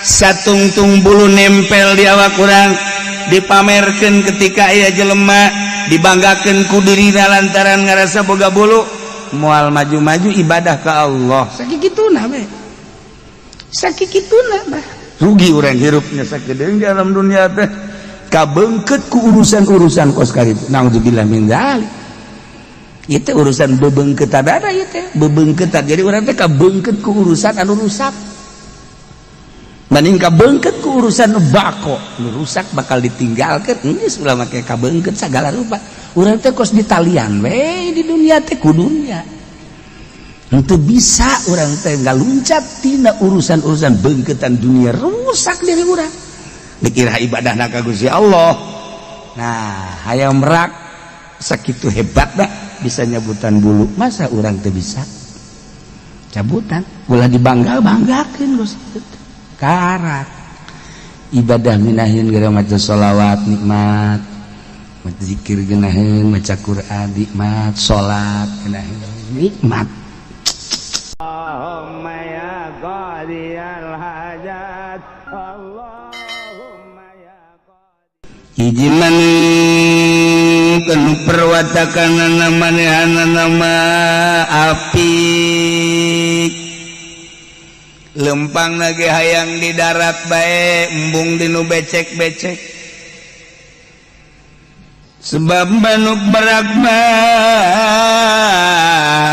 Satungtung bulu nempel di awak urang, dipamerkan ketika aya jelema, dibanggakan ku dirina lantaran ngerasa boga bulu, moal maju-maju ibadah ke Allah. Sakituna we, sakituna bah. Rugi urang hirupnya sakedeung di alam dunia teh, kabeungkeut ku urusan-urusan kos kitu. Naudzubillah min dzalik. Itu urusan bebeungkeutan ada ieu teh, bebeungkeutan. Jadi urang teh kabeungkeut ku urusan anu rusak. Banding kabeungkeut ku urusan nu bako, nu rusak bakal ditinggalkan, geus ulah make kabeungkeut sagala rupa. Urang teh kos ditalian we di dunia teh ku dunia. Henteu bisa urang teh ngaluncat tina urusan-urusan beungkeutan dunia, rusak diri urang. Dikira ibadahna ka Gusti Allah. Nah, hayam merak sakitu hebat dah bisa nyabutan bulu. Masa urang teu bisa? Cabutan, ulah dibangga-banggakeun geus kitu. Karak ibadah minahin gara maca sholawat nikmat, maca zikir geunaheun, maca Quran nikmat, salat geunaheun nikmat. Allahumma ya qadiyal hajat, Allahumma ya. Hiji manuk anu perwatakanana manehanana mah apik, lempang lagi hayang di darat bae, embung di nu becek-becek, sebab manuk merak mah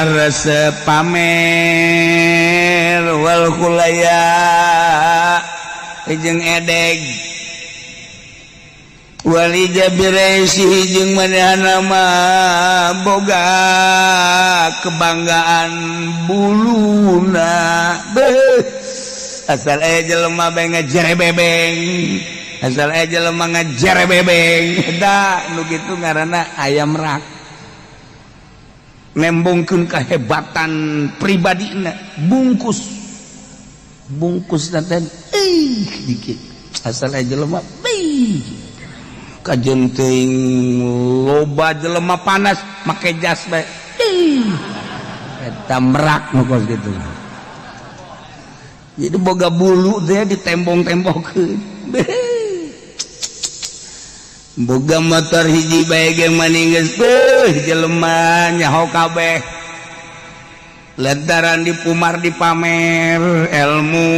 resep pamer wal khuyala jeung edeg wal ijab biraisihi jeung manehna mah boga kebanggaan buluna. Beuh, asal aya jelema bae ngejere bebeng, asal aya jelema ngejere bebeng. Da nu kitu ngaranna ayam merak, nembongkeun kehebatan pribadina, bungkus bungkus teh ih dikit, asal aya jelema beuh kajen teuing loba jelema panas make jas bae. Ih, eta merak nu kos kitu. Jadi boga bulu teh ditembong-tembongkeun. Boga motor hiji bae ge maning geus beuh jelema nyaho kabeh lantaran dipumar dipamer ilmu.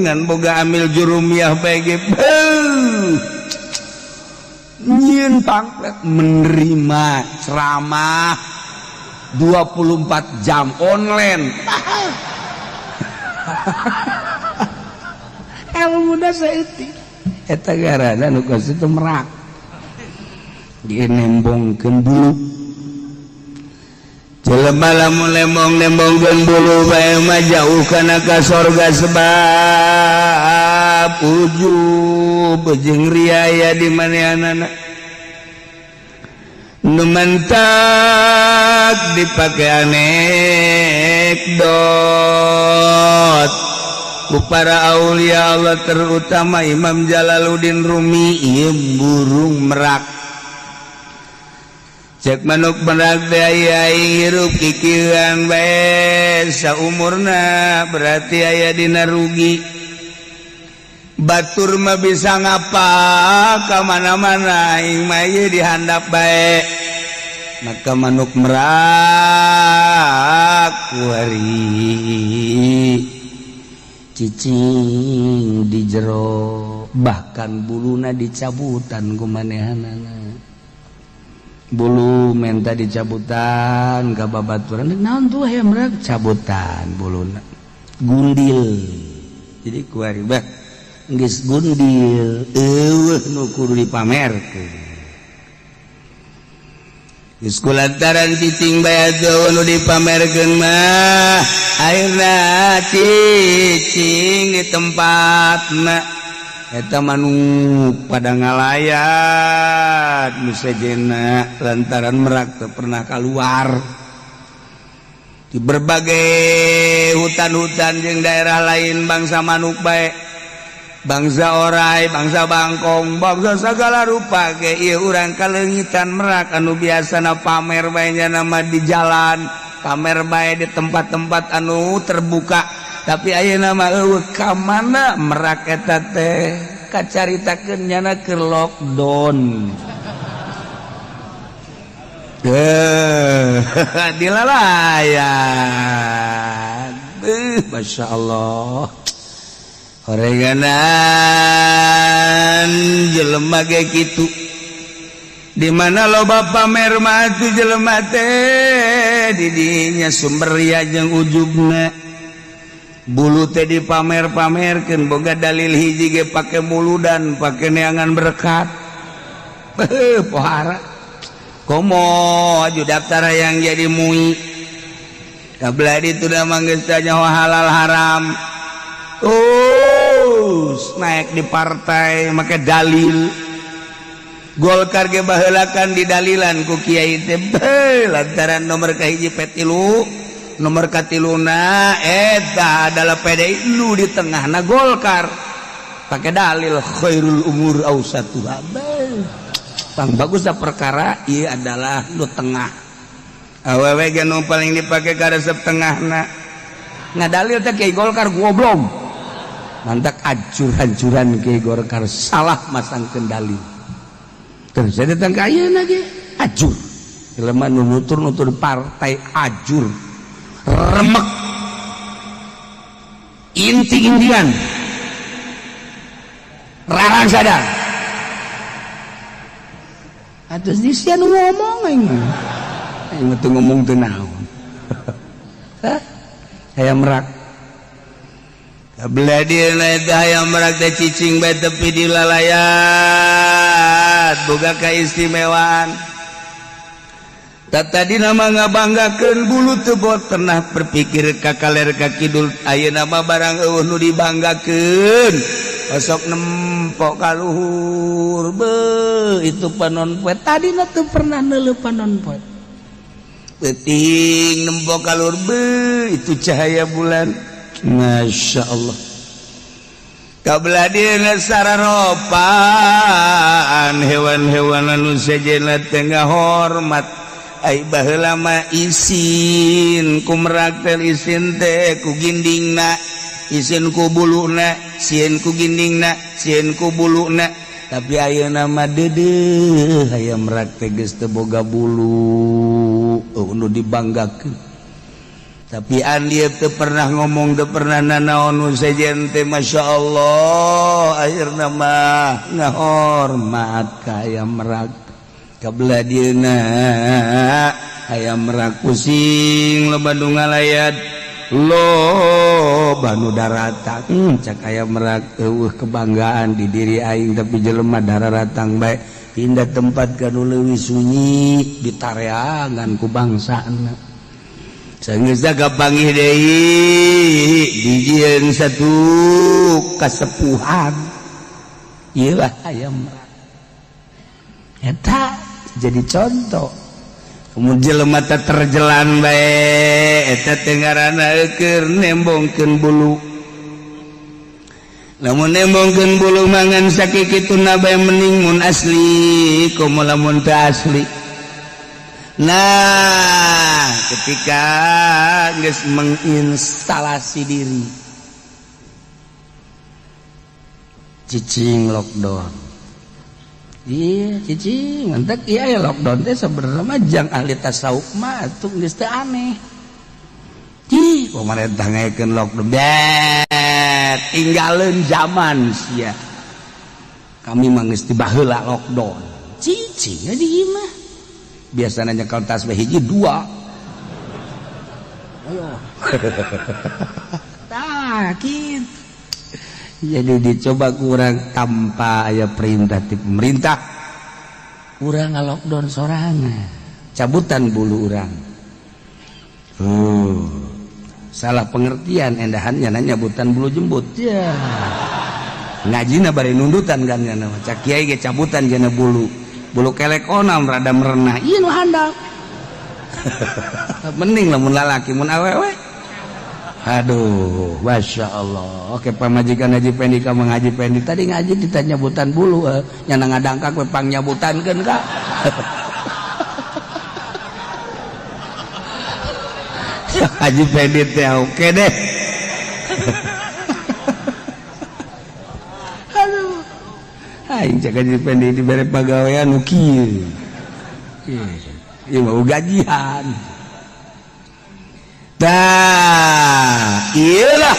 Ngan boga amil jurumiyah bae ge beuh nyieun pamflet, menerima ceramah 24 jam online. Ilmu da saeutik eta garana nu kos itu merak, dia nembongkeun bulu. Jelema lamun lembong-lembongkeun bulu bae mah jauh kana ka sorga, sebab ujub jeung riaya di manehanana nu mantak dipake anekdot ku para aulia Allah, terutama Imam Jalaluddin Rumi. Ieu burung merak, cek manuk merak teh aya hirup kikieuan bae saumurna berarti aya dina rugi. Batur mah bisa ngapa ka mana-mana, aing mah ieu dihandap bae. Maka manuk merak kuari cicing di jero, bahkan buluna dicabutan ku manehanana. Bulu menta dicabutan ka babaturan, naon tuh hayam merak cabutan buluna gundil. Jadi kuari bah geus gundil, eueuh nu kudu dipamerkeun. Geus kulantaran cicing bae atuh nu dipamerkeun mah, akhirna cicing di tempatna. Eta manuk pada ngalayat nu sejena lantaran merak teu pernah keluar di berbagai hutan-hutan jeung daerah lain. Bangsa manuk bae, bangsa orai, bangsa bangkong, bangsa segala rupa ge ieu urang kaleungitan merak anu biasana pamer bae nya nama di jalan, pamer bae di tempat-tempat anu terbuka. Tapi ayeuna mah eueuh ka mana merak eta teh kacaritakeun nyana keur lockdown. Dilalayan. Masya Allah. Horeganan jelema ge kitu. Di mana loba pamer mah atuh jelema teh di dinya sumber ria jeung ujubna. Bulu teh dipamer-pamerkeun boga dalil hiji ge pake muludan, pake neangan berkat. Pohara. Komo aju daftar yang jadi MUI. Kabelah ditu da mah geus teu nyaho halal haram. Terus naik di partai make dalil. Golkar ge baheulakan didalilan ku kiai teh lantaran nomor kahiji P3, nomor katiluna eta adalah PDI nu di tengahna Golkar. Pakai dalil khairul umur ausatuha. Pang bagus dah perkara ieu adalah nu tengah. Awewe ge nu paling dipake karesep tengahna. Ngadalil teh kiai Golkar goblok. Mantak hancur-hancuran kiai Golkar salah masangkeun dalil. Terus saya datang ke ayeuna ge ajur. Jelema nu nutur-nutur partai ajur. Remek. Inti-intian. Rarang sadar. Atus di sia nu ngomong aing. Aing mah teu ngomong teu naon. Hah? Hayam merak. Kabelah dieuna eta hayam merak teh cicing bae tepi di lalayat. Boga keistimewaan. Tadi nama ngabanggakeun bulu teu bot pernah berpikir ka kaler ka kidul ayeuna mah barang eueuh nu dibanggakeun. Osok nempok ka luhur beuh itu panon poe tadina teu pernah neuleuh panon poe. Peuting nempok ka luhur beuh itu cahaya bulan. Masya Allah. Kabelah dieuna sararopan hewan-hewan anu sejenna teh ngahormat. Ai baheula mah isin ku merak teh isin teh ku gindingna, isin ku buluna, sieun ku gindingna, sieun ku buluna. Tapi ayeuna mah deudeuh hayam merak teh geus teu boga bulu, nu dibanggakeun. Tapi andi teu pernah ngomong, teu pernah nanaon nu sejen teh Masya Allah akhirna mah ngahormat ka hayam merak. Kabelah dieuna hayam merak pusing loba nu ngalayat loba nu daratang. Cak hayam merak eueuh kebanggaan di diri aing tapi jelema dararatang bae pindah tempat ka nu leuwih sunyi ditareangan ku bangsana. Sanggeus kapanggih deui dijieun satu kasepuhan. Ieu lah hayam merak. Eta jadi contoh. Kemudian jelema teh terjelan bae eta teh ngaranna keur nembongkeun bulu. Lamun nembongkeun bulu mangan sakikituna bae mending mun asli komo lamun teu asli. Nah, ketika geus menginstalasi diri cicing lockdown. Iya, cicing mantak iya ya lockdown teh sebenarnya mah jang ahli tasawuf mah atuh geus teu aneh. Ih, pemerintah ngaekeun lockdown. Bet, tinggalin zaman sia. Kami mah geus ti baheula lockdown. Cicing di imah. Biasanya nyekel tasbih hiji dua. Ayo. Tah, kitu. Jadi dicoba kurang tanpa aya perintah ti pemerintah. Urang ngalockdown sorangan. Cabutan bulu urang. Salah pengertian endahannya nanya nyabutan bulu jembut. Ya. Ngajina bari nundutan kan nya. Cak kiai ge cabutan jana bulu. Bulu kelek onam rada merenah. Ieu nu handap. Mending lamun lalaki mun awewe. Aduh, Masya Allah. Oke, pamajikan Haji Pendi ka Mang Haji Pendi tadi ngaji ditanya nyabutan bulu, nyana ngadangkak we pang nyabutankeun ka. Haji Pendi teh oke deh. Aduh. Aing cek aja pendek dibere pagawean nu kieu. Ieu mau gajian. Tah, ieulah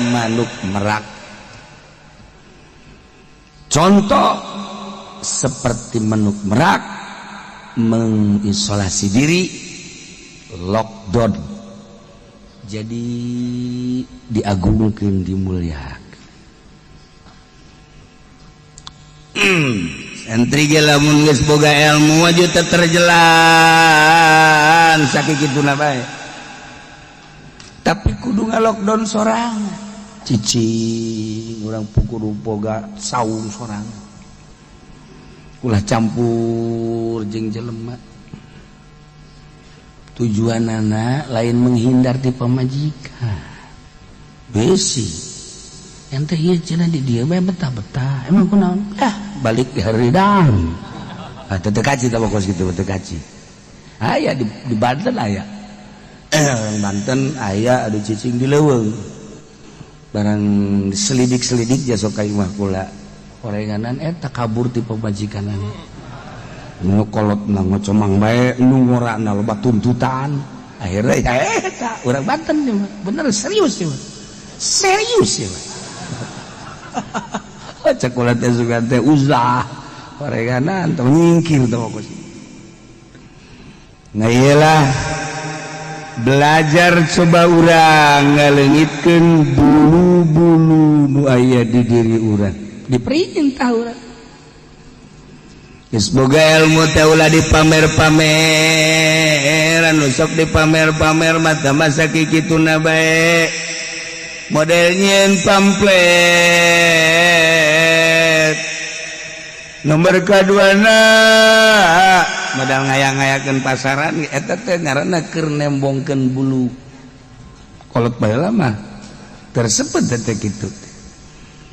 manuk merak. Contoh seperti manuk merak mengisolasi diri, lockdown. Jadi diagungkeun, dimuliakan. Santri ge lamun geus boga ilmu aju teu terjelan sakituna bae. Tapi kudu nga-lockdown sorangan. Cicing urang kudu boga saung sorangan. Ulah campur jeung jelema. Tujuanana lain menghindar ti pamajikan. Besi. Yang teh ieu cenah di dieu bae betah-betah. Emang kunaon? Ah, balik di haridang. Ah, teu kaci tah kos kitu teu kaci. Aya di Banten aya. Banten aya anu cicing di leuweung. Barang selidik-selidik jasok ka imah kula. Orenganan eta kabur ti pamajikanana. Nu kolotna ngocomang bae, nu ngorana loba tuntutan. Akhirnya ya eta urang Banten ieu mah. Bener serius ieu mah. Serius ieu mah. Cek kula teh sugan teh uzlah. Orenganan teh nyingkir teh kos. Nah iyalah belajar coba urang ngaleungitkeun bulu-bulu nu aya di diri urang. Diperintah urang. Geus boga ilmu teh ulah dipamer-pameran, nu sok dipamer-pamer mah teh masa kikituna bae. Model nyieun pamflet. Nomor kaduana modal ngayang-ngayakeun pasaran eta teh ngaranna keur nembongkeun bulu. Kolot baheula mah tersebut teh kitu.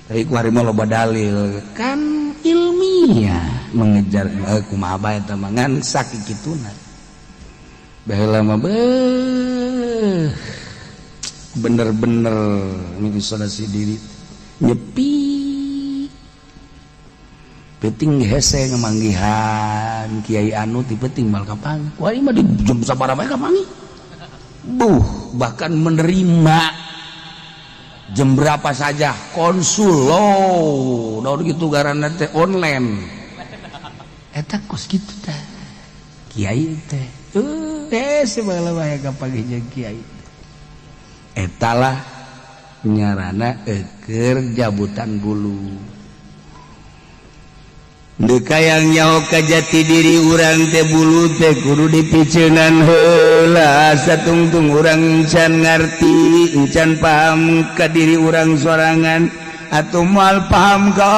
Tapi ku hari mah loba dalil kan ilmiah mengejar kumaha bae eta mah ngan sakikituna. Baheula mah beuh bener-bener mengisolasi diri nyepi. Penting hese ngemanggihan kiai anu ti penting mal kapanggih. Wah ieu mah di jam sabaraha bae kapanggih. Buh, bahkan menerima jam berapa saja konsul loh, daun gitu garana teh online. Eta kos kitu teh. Kiai teh. Hese baheula bae kapanggih jeung kiai. Etalah nyarana eukeur jabutan bulu. Deka yang nyaho ka jati diri urang teh bulu teh kudu dipiceunan heula satungtung urang encan ngarti encan paham ka diri urang sorangan atuh moal paham ka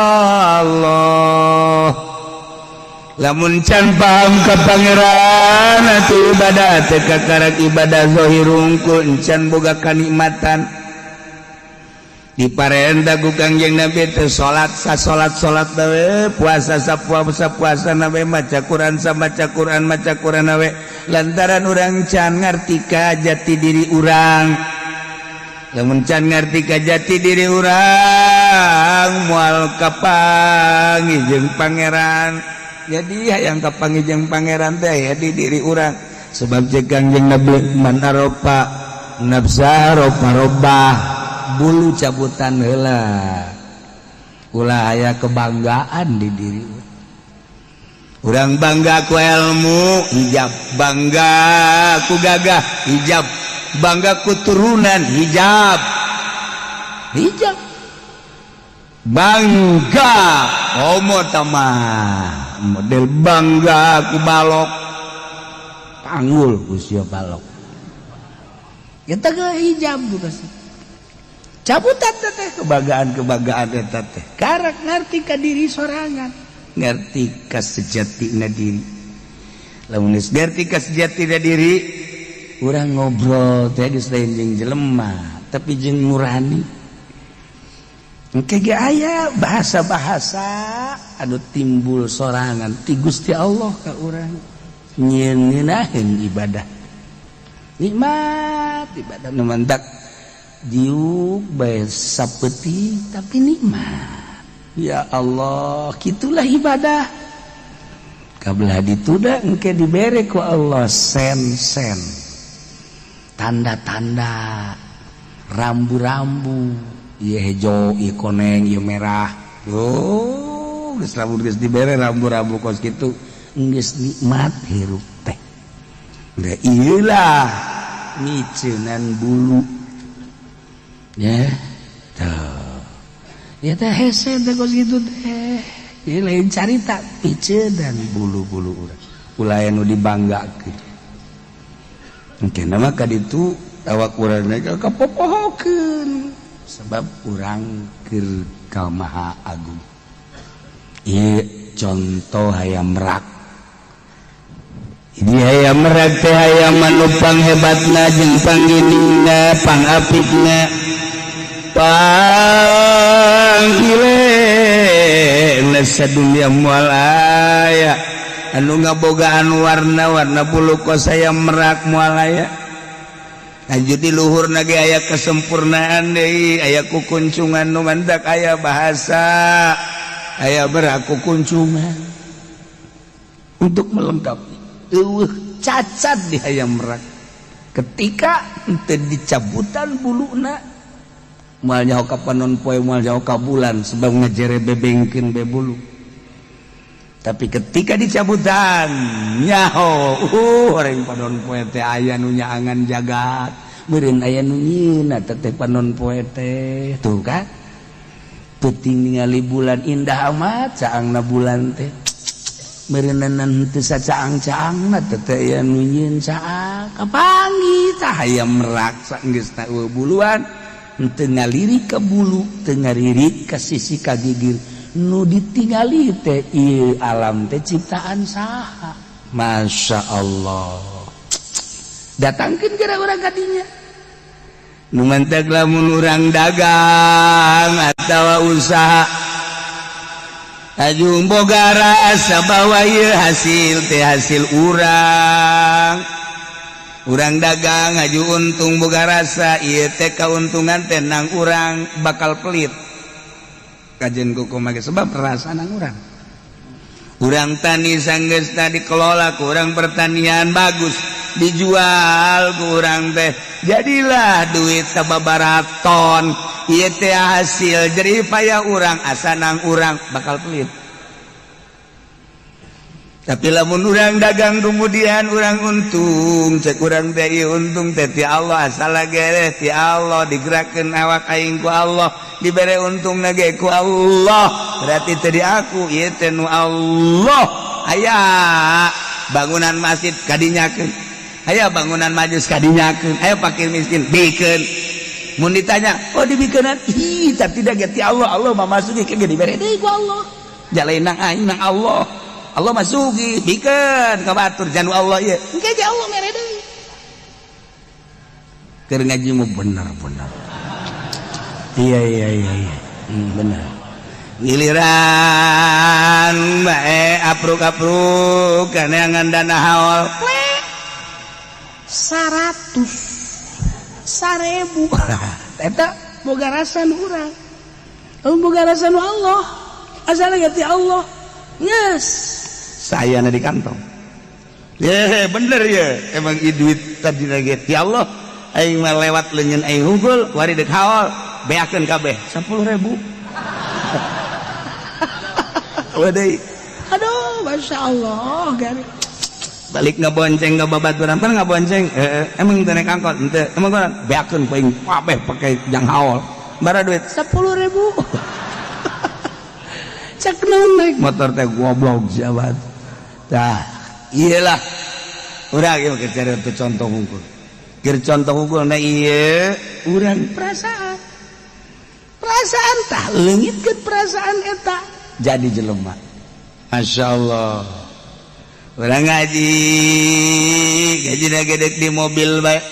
Allah. Lamun can paham ka pangeran atuh ibadah teh kakarak ibadah zahir hungkul encan boga kanikmatan. Diparenta ku Kangjeng Nabi teh salat sasolat-salat we puasa sapuasa-puasa we maca Quran samaca Quran maca Quran we lantaran urang can ngarti ka jati diri urang. Lamun can ngarti ka jati diri urang moal kapanggih jeung pangeran. Jadi hayang kapanggih jeung pangeran teh aya di diri urang. Sebab ceuk Kangjeng Nabi man arofa nafsa rofa robah, bulu cabutan heula ulah aya kebanggaan di diri urang. Bangga ku ilmu hijab, bangga ku gagah hijab, bangga ku turunan hijab, hijab bangga homo tamah model bangga ku balok panggul usia balok kita ke hijab juga sih cabutan teh kebanggaan-kebanggaan eta teh karak ngarti ka diri sorangan, ngarti ka sejatina diri. Lamun geus ngarti ka sejatina diri urang ngobrol teh geus lain jeung jelema tapi jeung nurani. Engke ge aya bahasa-bahasa anu timbul sorangan ti Gusti Allah ka urang nyieun ngeunaheun ibadah nikmat ibadah nu mantak. Diuk bae sapeuting, tapi nikmat. Ya Allah, gitulah ibadah. Kabelah dituda engke dibere ku Allah sen-sen, tanda-tanda, rambu-rambu, ieu hejo, ieu koneng, ieu merah. Oh, geus lamun geus dibere rambu-rambu kos kitu, geus nikmat hirup teh. Da ieulah miceunan bulu ya tuh ya teh, hese teh kos kitu teh. Ieu lain carita piceunan bulu-bulu urang, ulah nu dibanggakeun. Engke mah ka ditu awak urang kapopohokeun sebab urang keur ka Maha Agung. Ieu contoh hayam merak. Ini hayam merak teh hayam anu panghebatna jeung pangginingna, pangapikna, panggile sadunia. Moal aya anu ngabogaan warna-warna bulu kos hayam merak, moal aya. Lanjut di luhur ge aya kesempurnaan deui, aya kukuncungan nu mantak aya bahasa aya merak kukuncungan untuk melengkapi. Eueuh cacat di hayam merak. Ketika henteu dicabutan buluna, moal nyaho ka panon poe, moal nyaho ka bulan, sebab ngajere bebengkeun be bulu. Tapi ketika dicabutan, nyaho orang panon poe teh aya nu nyaangan jagat, meureun aya nu nyieun teh panon poe teh. Tuh kan, peuting ningali bulan indah amat caangna bulan teh, meureunan teu sacaang-caangna teh aya nu nyieun caang. Kapanggih tah hayam merak saenggeus buluan, henteu ngalirik ka bulu, teu ngalirik ka sisi ka gigir. Nu ditingali teh ieu alam teh ciptaan saha? Masya Allah. Datangkeun kira urang kadinya. Nu mantak lamun urang dagang atawa usaha, ajung boga rasa bahwa ieu hasil teh hasil urang. Urang dagang aju untung, boga rasa ieu teh kauntungan teh nang urang, bakal pelit kajen kuku make sebab rasa nang urang. Urang tani, sanggeusna dikelola ku urang pertanian bagus, dijual ku urang teh jadilah duit sababaraton. Ieu teh hasil jerih payah urang, asa nang urang, bakal pelit. Tapi lamun urang dagang, kemudian urang untung, cek urang teh ieu untung teh ti Allah, asal gereh ti Allah, digerakkeun awak aing ku Allah, dibere untung ge ku Allah, berarti teh di aku, ieu teh nu Allah. Aya bangunan masjid kadinyakeun, aya bangunan majlis kadinyakeun, aya fakir miskin bikeun. Mun ditanya, "Oh, dibikeunan?" Ih, tapi tidak ti Allah. Allah mah masuki ke dibere deui ku Allah, jalain nang aing nang Allah. Allah masuki bikeun ka batur janu Allah ieu, engke ge Allah mere deui. Keur ngaji mu bener-bener. Iya, bener. Giliran bae apruk-apruk kaneangan dana haul 100 1000, eta boga rasa nu urang, boga rasa nu Allah, asal ti Allah. Yes, saya di kantong ya bener ya, emang duit tadi lagi ti Allah. Aing mah lewat leungeun aing hungkul, wari dek haul beakeun kabeh 10.000. Waduh, aduh, masya Allah, gari balik ngebonceng ke babaturan pan ngabonceng, eh, emang teu naik angkot henteu, emang beakeun ku aing kabeh pake jang haul. Bara duit 10.000, cek naon naik motor teh, goblok jabat. Tah, iyalah urang ieu keur cari contoh hungkul, keur contoh hungkul. Nah, ieu urang perasaan, perasaan tah leungitkeun perasaan eta jadi jelema. Masya Allah, urang ngaji, gaji gede di mobil bae.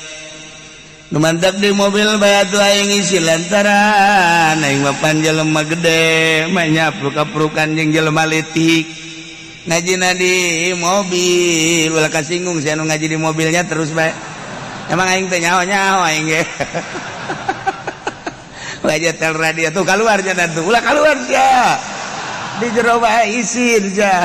Nu mantap di mobil bae atuh aing isi lantaran aing mah pan jelema gede mah nyapruk-aprukan jeung jelema leutik. Ngajina di mobil, ulah kasinggung sia nu ngaji di mobilnya terus bae. Emang aing teh nyaho-nyaho aing ge. Wajah tel radio tuh keluar jangan tuh ulah keluar sia. Di jero bae isin sia.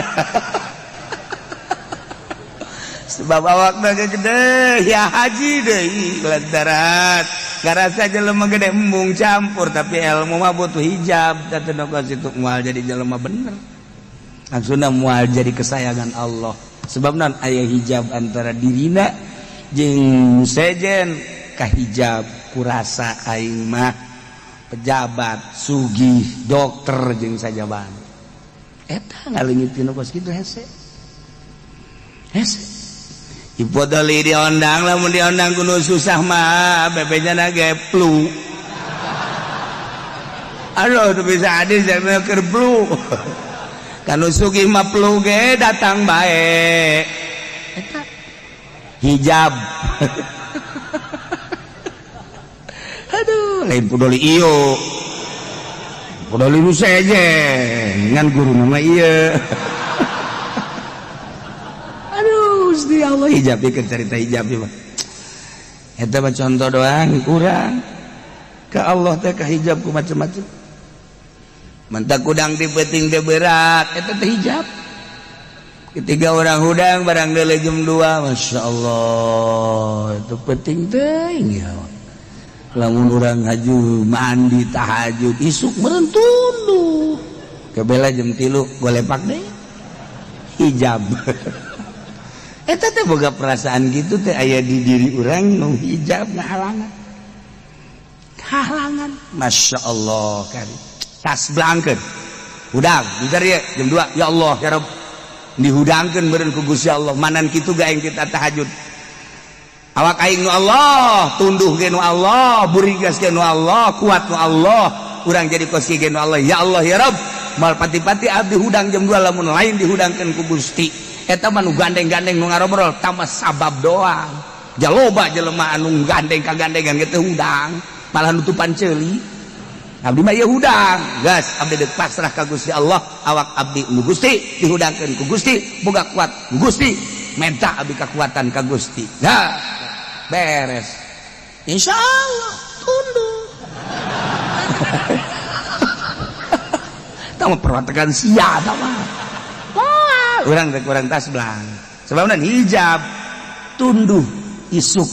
Sebab awakna gede ya haji deui lantaran ngarasa jelema gede embung campur tapi ilmu mah butuh hijab teh nu situ moal jadi jelema bener. Langsungna moal jadi kesayangan Allah. Sebab non aya hijab antara dirina jeung sejen kahijab kurasa aing mah pejabat sugih dokter jeung sajaban. Eta ngaleungit nu kos kitu hese. Hese. Ipodoli diondang lamun diondang kudu susah mah bebenya ge flu. Aduh teu bisa hadis jangan keur flu. Kanu sugih mah flu ge datang bae. Eta hijab. Aduh, lain pudoli ieu. Pudoli nu sejen ngan guru mah ieu. Aduh, Gusti Allah hijab ieu cerita hijab ieu mah. Eta mah contoh doang kurang. Ka Allah teh ka hijab ku macem-macem. Mentak kudang di peuting teh berat, eta teh hijab. Ketiga orang hudang barang deuleu jam 2, Masya Allah, itu penting teuing ya. Lamun urang haju mandi tahajud isuk meureun tunduh. Kebela jam 3 golepak deui. Hijab. Eta teh boga perasaan gitu teh aya di diri urang nu hijab ngahalangan. Halangan. Masya Allah kari. Tas blangkeun. Hudang, bentar ya jam 2. Ya Allah ya Rabb. Dihudangkeun meureun ku Gusti Allah manan kitu ga aing kita tahajud. Awak aing nu Allah, tunduh ge nu Allah, burigas ge nu Allah, kuat nu Allah, urang jadi kos ge nu Allah. Ya Allah ya Rabb, mal pati-pati abdi hudang jam 2 lamun lain dihudangkeun ku Gusti. Eta mah nu gandeng-gandeng nu ngarobrol tambah sabab doang. Jaloba jelema anu gandeng kagandengan ge teu hudang, malah nutupan ceuli. Abdi mah ieu hudang, gas abdi deuk pasrah ka Gusti Allah, awak abdi nu Gusti dihudangkeun ku Gusti, boga kuat ku Gusti, menta abdi kekuatan ka Gusti. Nah, beres. Insya Allah tunduk. Tama perwatekan sia tama. Wah, urang rek urang tas belang. Sebabna hijab tunduh isuk.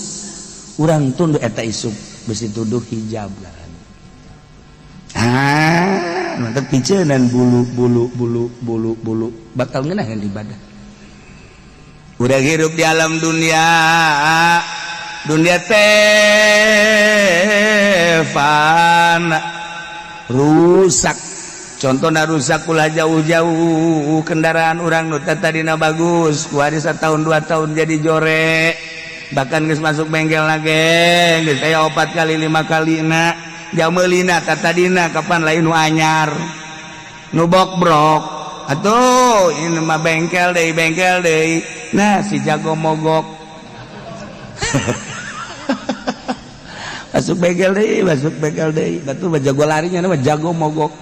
Urang tunduh eta isuk besi tunduh hijab lah. Ah, mantap picenan bulu bulu bulu bulu bulu bakal ngeunaheun ibadah. Udah hirup di alam dunia, dunia teh fana rusak. Contohna rusak ulah jauh-jauh kendaraan urang nu tadina bagus, kuari satahun 2 tahun jadi jorek. Bahkan geus masuk bengkel lagi, geus aya 4 kali 5 kali na. Jamelina tatadina kapan lain nu anyar nu bokbrok atuh ini mah bengkel deui nah si jago mogok masuk bengkel deui batu mah jago larinya mah jago mogok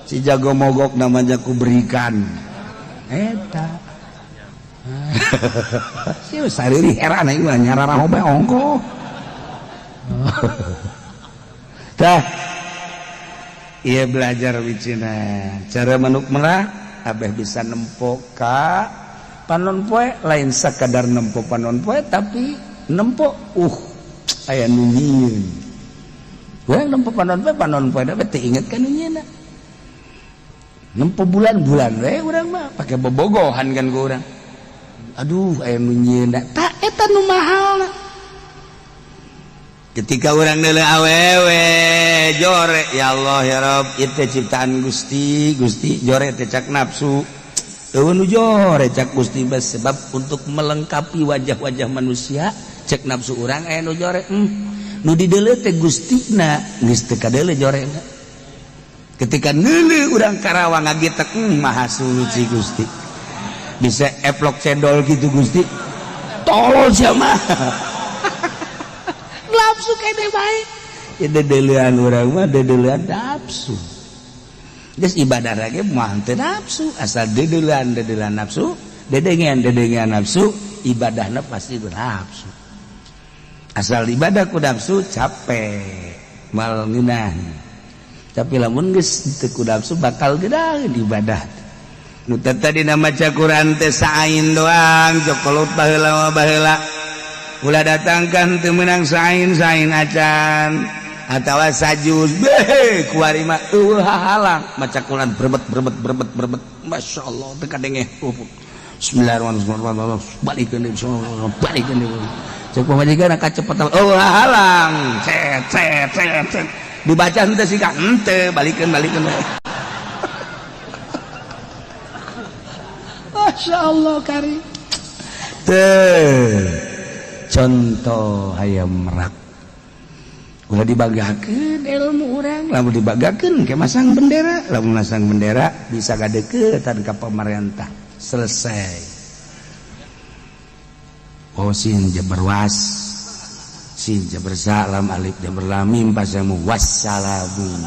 si jago mogok namanya ku berikan eta si sariri heran aing mah nyarara hobe ongkoh. Tah, ia belajar wicina cara manuk merak abeh bisa nempo ka panon poe lain sakadar nempo panon poe tapi nempo aya nu nyieun. Urang nempo panon poe da teu inget ka nu nyieunna. Nempo bulan-bulan we urang mah pake bobogohan kan ku urang. Aduh aya nu nyieunna tah eta nu mahalna. Ketika orang deuleu awewe jore ya Allah ya Rabb ieu teh ciptaan Gusti Gusti jore teh cak nafsu eueun nu jore cak Gusti bes sebab untuk melengkapi wajah-wajah manusia cek nafsu urang aya nu jore nu dideuleu teh Gustina geus teu kadeuleu jorena ketika neuleuh urang Karawang ngagitek maha suci Gusti bisa eplok cendol gitu Gusti tolol sia mah nafsu kene bae ya dedeulean urang mah dedeulean nafsu geus ibadah lagi mah teu nafsu asal dedeulean dedeulean nafsu dedengean dedengean nafsu ibadahna pasti bernafsu asal ibadah ku nafsu capek. Mal ngeunah. Tapi lamun geus teu ku nafsu bakal gedaheun ibadah. Nu tadi maca Quran teh saain doang jokolot baheula baheula. Ulah datangkan teu meunang sain-sain acan atawa sajuz beh kuari mah eueuh hahalang maca Quran berbet berbet berbet berbet masyaallah teu kadenge. Bismillahirrahmanirrahim balikeun deui balikeun deui. Cek pamajikan kacepetan eueuh hahalang cet cet cet cet dibaca henteu sih ka henteu balikeun balikeun. Masya Allah kari teh contoh hayam merak ulah dibagakeun ilmu urang lamun dibagakeun ke masang bendera lamun masang bendera bisa gadeukeutan ka pamarentah selesai. Oh sin jabar was sin jabar salam alif jabar lam mim pasamu wassalamu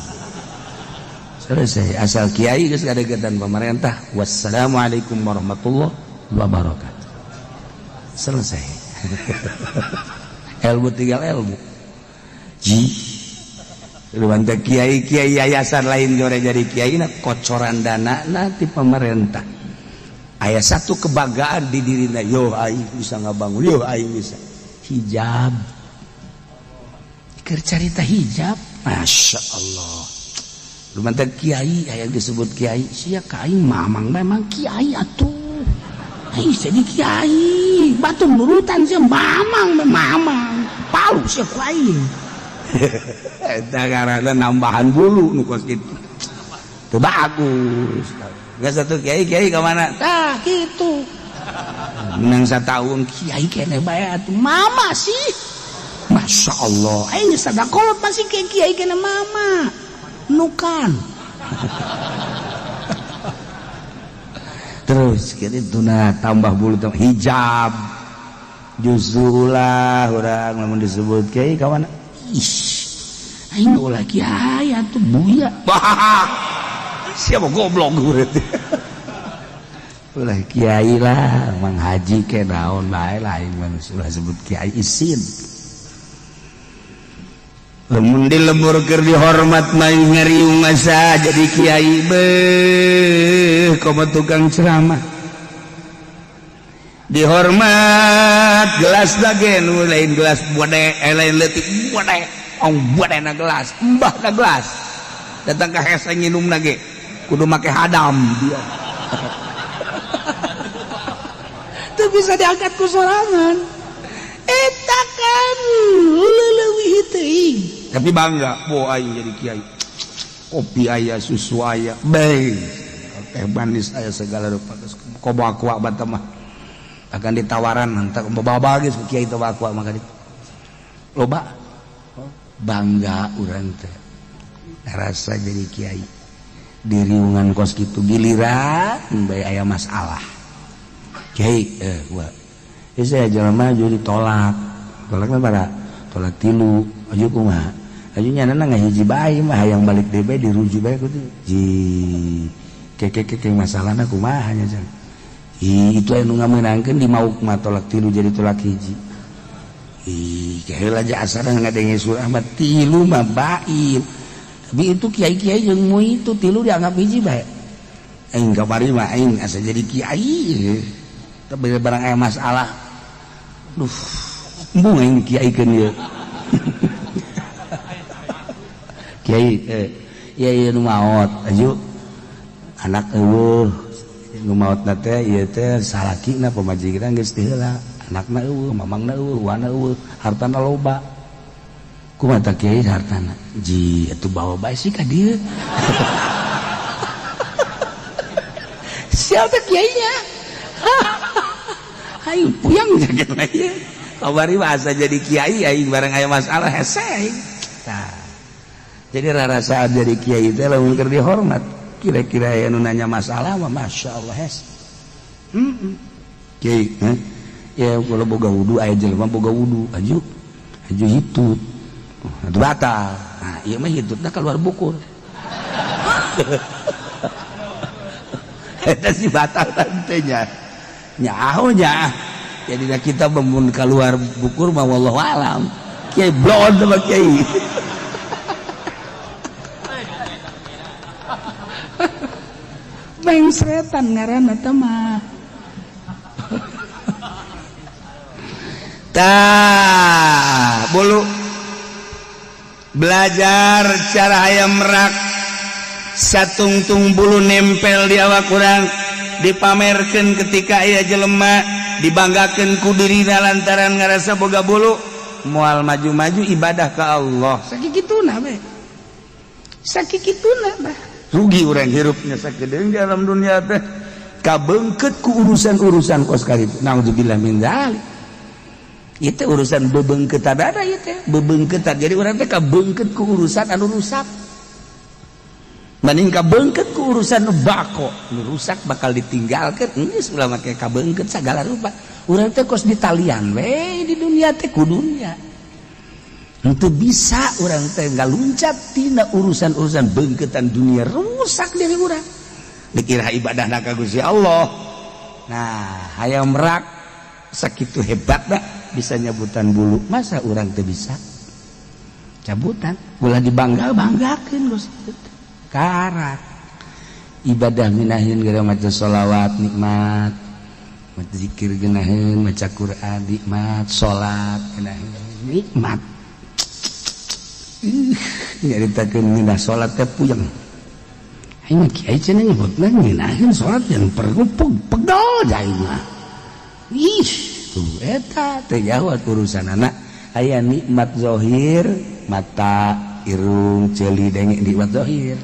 selesai asal kiai geus gadeukeutan pamarentah wassalamualaikum warahmatullahi wabarakatuh selesai. Ilmu tinggal ilmu ji luwanta kiai-kiai yayasan lain jore jadi kiai na kocoran dana na ti pemerintah aya satu kebanggaan di dirina yo aing bisa ngabangun yo aing bisa hijab keur carita hijab Masya Allah luwanta kiai aya disebut kiai sia ka aing mamang memang kiai atuh aing jadi kiai batur nurutan sia mamang mamang palu sia ku aing eta karana nambahan bulu nu kos kitu teu bagus geus satu kiai kiai ka mana tah kitu menang sataun kiai keneh bae atuh mama sih Masya Allah aing geus sadakolot masih kiai kiai keneh mama nukan. Terus kitu nah tambah bulu tambah hijab justru ulah urang lamun disebut kiai ka mana ih aing ulah kiai atuh buya siapa goblok berarti ulah kiai lah mang haji ke naon bae lain manusia ulah sebut kiai isin lamun di lembur keur dihormat mah ngariung masa jadi kiai beuh komo tukang ceramah dihormat gelas lagi nu lain gelas bode lain leutik bode ong bode na gelas mbah na gelas datang ka hese nginum lagi kudu make hadam dia teu bisa diangkat ku sorangan eta kan leuwih teuing tapi bangga bo aing jadi kiai kopi aya susu aya bae teh manis aya segala rupa komo aqua bata mah akan ditawaran entar bawa geus ku kiai teh aqua maka loba bangga urang teh rasa jadi kiai di riungan kos kitu giliran bae aya masalah kiai gua ieu saya jelema jadi ditolak tolakna bara tolak tilu aju kumaha aju nyanana ngahiji bae mah hayang balik deui bae dirujuk bae kudu ji keke masalahna kumaha nya jang ih itu anu ngamenangkeun di mauk mah tolak tilu jadi tolak hiji ih heula aja asana ngadenge surah mah tilu mah bain tapi itu kiai-kiai jeung mu itu tilu dianggap hiji bae aing kamari mah aing asa jadi kiai tapi barang aya masalah duh embung aing dikiaikeun ieu kiai ieu ieu nu maot aju anak eueuh nu maotna teh ieu teh salakina pamajikan geus teu heula anakna eueuh mamangna eueuh wana eueuh hartana loba kumaha tah kiai hartana ji atuh bawa bae sih ka dieu siapa kiainya aing puyang jaga ieu kamari mah asa jadi kiai aing bareng aya masalah hese aing tah jadi rarasaan jadi kiai teh lamun keur dihormat kira-kira aya nu nanya masalah mah masyaallah hese kiai ya kalau boga wudu aya jelema boga wudu aju aju hitut atuh batal nah ieu mah hitutna keluar bukur eta sih batal teh nya nyaho nya jadi kita memun keluar bukur mah wallahu alam kiai blon sama kiai. Mengsretan ngaranna teh mah. Tah, bulu belajar cara hayam merak satungtung bulu nempel di awak urang dipamerkeun ketika aya jelema dibanggakeun ku dirina lantaran ngarasa boga bulu moal maju-maju ibadah ka Allah. Sakikituna we. Sakikituna bah. Rugi urang hirupnya sakedeung di alam dunia teh kabeungkeut ku urusan-urusan kos karitu. Naudzubillah min dzalik. Itu urusan bebeungkeutan ada ieu teh, bebeungkeutan. Jadi urang teh kabeungkeut ku urusan anu rusak. Mending kabeungkeut ku urusan nu bako, nu rusak bakal ditinggalkeun. Geus ulah make kabeungkeut sagala rupa. Urang teh kos ditalian we di dunia teh ku dunia. Henteu bisa urang teh ngaluncat tina urusan-urusan beungkeutan dunia rusak diri urang. Dikira ibadahna ka Gusti Allah. Nah, hayang merak sakitu hebatna bisa nyabutan bulu, masa urang teu bisa cabutan? Ulah dibangga-banggakeun geus karak. Ibadah minahin gara maca sholawat nikmat, maca zikir geunaheun, maca Quran nikmat, salat geunaheun nikmat. Nyaritakeun ngeunah salat teh puyeng. Aing mah kiai cenah nyebutna ngeunaheun salat yang perlu pegel aing mah. Ih, tuh eta teh jauh urusan anak. Aya nikmat zahir, mata, irung, ceuli, denge nikmat zahir.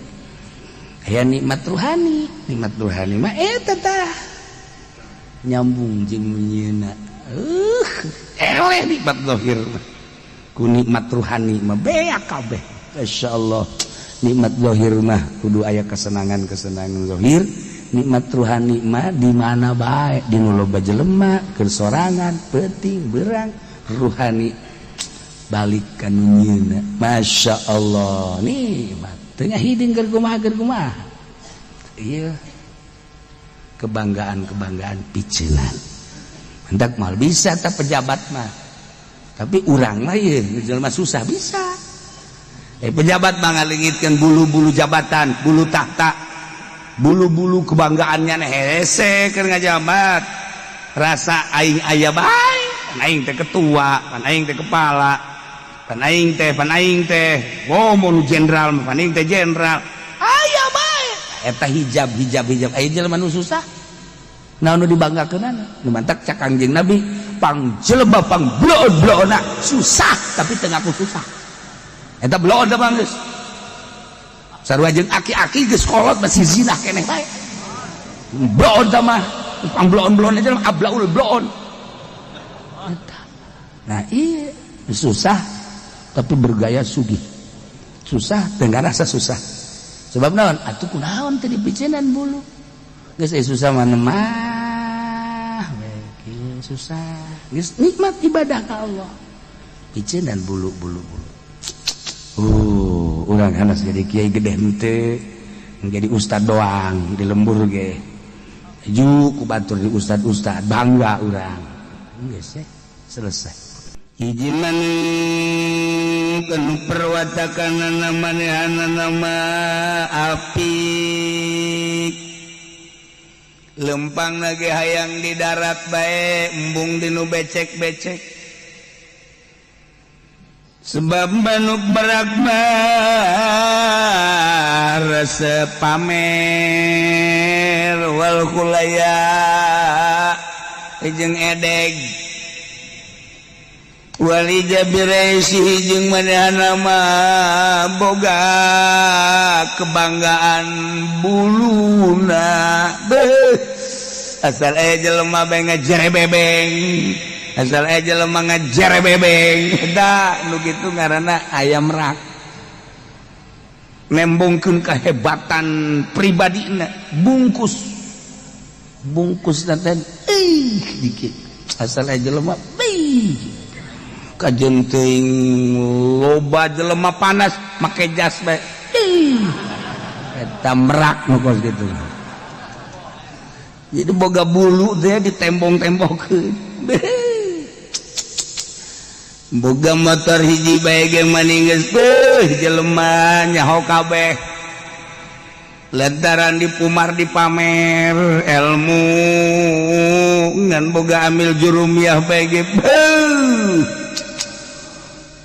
Aya nikmat ruhani, nikmat ruhani mah eta tah nyambung jeung nyeuna. Eleh nikmat zahir mah. Ku nikmat ruhani mah beak kabeh. Masyaallah. Nikmat zahir mah kudu aya kesenangan-kesenangan zahir. Nikmat ruhani mah di mana bae, di nu loba jelema, keur sorangan, peuting, berang, ruhani balik ka nu nyieuna. Masya Allah, nikmat. Teu ngahiding keur kumaha keur kumaha. Ieu kebanggaan-kebanggaan piceunan. Hendak mal bisa ta pejabat mah. Tapi urang mah ieu jelema susah bisa. Pejabat mah ngalengitkeun bulu-bulu jabatan, bulu tahta, bulu-bulu kebanggaannya hese keur ngajabat. Rasa aing aya bae, pan aing teh ketua, pan aing teh kepala, pan aing teh, oh mun jenderal, pan aing teh jenderal. Aya bae. Eta hijab hijab hijab aya jelema nu susah. Naon nu dibanggakeunana? Nu mantak cak Kangjeng Nabi, pang jelema pang bloon-bloonna susah tapi teu ngaku susah. Eta bloon da bang geus. Sarua jeung aki-aki geus kolot masih zina keneh bae. Bloon da mah, pang bloon-bloon aja ablaul bloon. Eta. Nah, iya susah tapi bergaya sugih. Susah teu ngarasa susah. Sebab naon? Atuh kunaon teu dipiceunan bulu. Geus susah mah mah we kieu susah. Geus nikmat ibadah ka Allah. Piceunan bulu-bulu bulu. Urang hanas jadi kiai gede henteu, jadi ustad doang di lembur ge. Ju ku batur di ustad-ustad bangga urang. Geus selesai. Hiji maneh kanu perwatakanana manehanana mah apik. Lempang lagi hayang di darat bae embung dinu becek-becek. Sebab manuk berak mah rasa pamer wal kulaya jeung edeg wali jabiresi jeung manehna mah boga kebanggaan buluna. Beuh, asal aya jelema bae ngajere bebeng, asal aya jelema ngajere bebeng. Da nu kitu ngaranna ayam rak. Nembongkeun kehebatan pribadina, bungkus bungkus teh dikit asal aya jelema beuh kajen teuing loba jelema panas make jas bae. Eta merak nu kos kitu. Jadi boga bulu teh ditembong-tembongkeun. Boga motor hiji bae ge maning geus beuh jelema nyaho kabeh. Lantaran dipumar dipamer ilmu ngan boga amil jurumiyah bae ge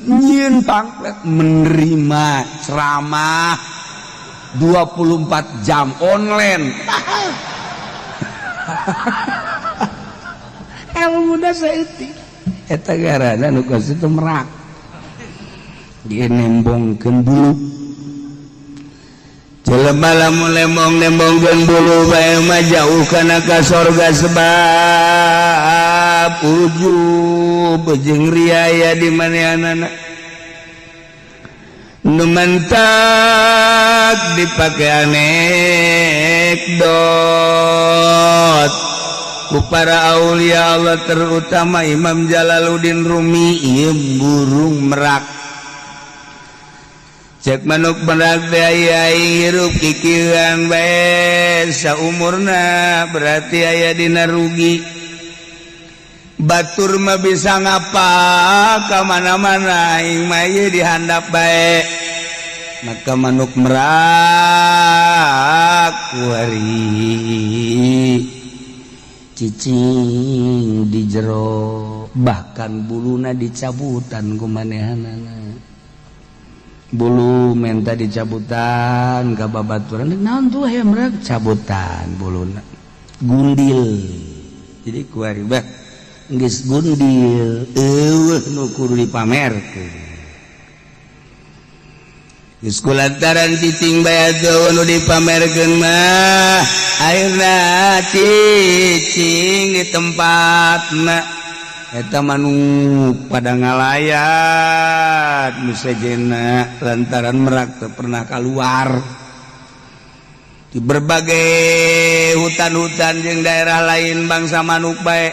nyieun pamflet menerima ceramah 24 jam online. Ilmu da saeutik eta garana nu kos itu merak dia nembongkeun bulu. Jelema lamun lembong-lembongkeun bulu bae mah jauh kana ka sorga sebab ujub jeung riaya di manehanana. Nu mantak dipake anekdot ku para aulia Allah terutama Imam Jalaluddin Rumi ieu burung merak. Cek manuk merak teh aya hirup kikieuan bae saumurna berarti aya dina rugi. Batur mah bisa ngapa ka mana-mana aing mah ieu dihandap bae. Maka manuk merak kuari cicing di jero bahkan buluna dicabutan ku manehanana. Bulu menta dicabutan ka babaturan naon tuh hayam merak cabutan buluna gundil. Jadi kuari bah geus gundil eueuh nu kudu dipamerkeun. Geus kulantaran cicing bae atuh nu dipamerkeun mah akhirna cicing di tempatna eta manuk pada ngalayat nu sejena lantaran merak teu pernah keluar di berbagai hutan-hutan jeung daerah lain bangsa manuk bae,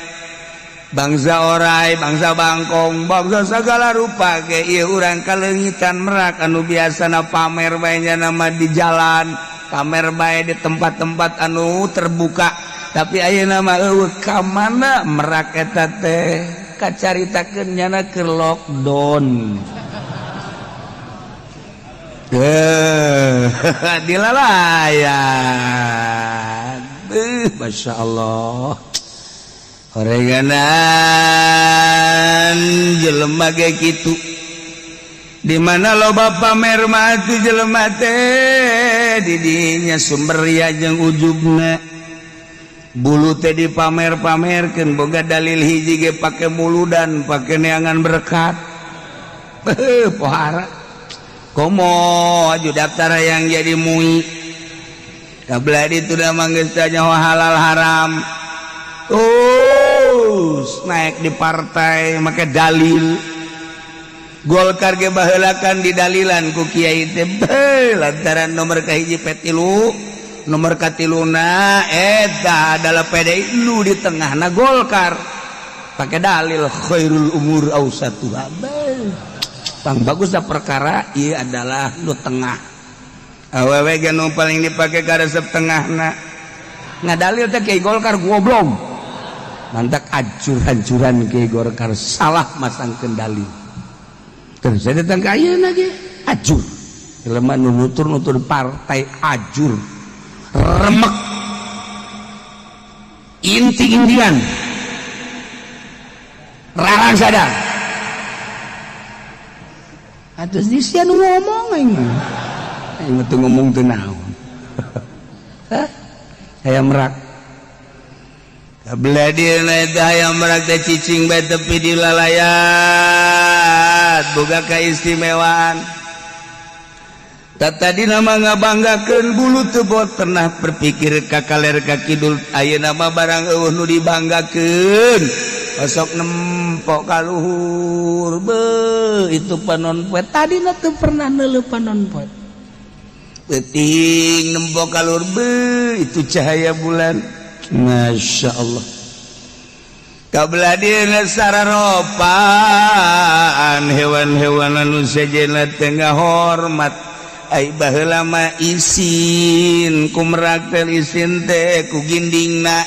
bangsa orai, bangsa bangkong, bangsa segala rupa ge ieu urang kaleungitan merak anu biasana pamer bae nya nama di jalan, pamer bae di tempat-tempat anu terbuka. Tapi ayeuna mah eueuh ka mana merak eta teh kacaritakeun nyana keur lockdown. Dilalayan. Masya Allah. Horeganan jelema ge kitu. Di mana loba pamer mah atuh jelema teh di dinya sumber ria jeung ujubna. Bulu teh dipamer-pamerkeun boga dalil hiji ge pake muludan pake neangan berkat. Pohara. Komo aju daftar yang jadi mui. Kabla ditu da mah geus teh nyaho halal haram. Terus naik di partai make dalil. Golkar ge baheulakan didalilan ku kiai teh lantaran nomor kahiji P3 nomor katiluna eta adalah PDI nu di tengahna Golkar pakai dalil khairul umur ausatuha. Pang bagus da perkara ieu adalah nu tengah. Awewe ge nu paling dipake karesep tengahna. Ngadalil teh kiai Golkar goblok. Mantak acur-ancuran kiai Golkar salah masangkeun dalil. Terus saya datang ka ayeuna ge acur. Jelema nu nutur-nutur partai ajur. Remek inti Indian rarang sadar atuh di sia nu ngomong aing mah aing mah teu ngomong teu naon. Hah hayam merak kabelah dieuna eta hayam merak teh cicing bae tepi di lalayat boga kaistimewaan. Tadi nama ngabanggakeun bulu teu bot pernah berpikir ka kaler ka kidul ayeuna mah barang eueuh nu dibanggakeun osok nempok ka luhur beuh itu panon poe tadina teu pernah neuleuh panon poe peuting nempok ka luhur beuh itu cahaya bulan. Masya Allah. Kabelah dieuna sararopaan hewan-hewan anu sejenna teh ngahormat. Ai baheula mah isin ku merak teh isin teh ku gindingna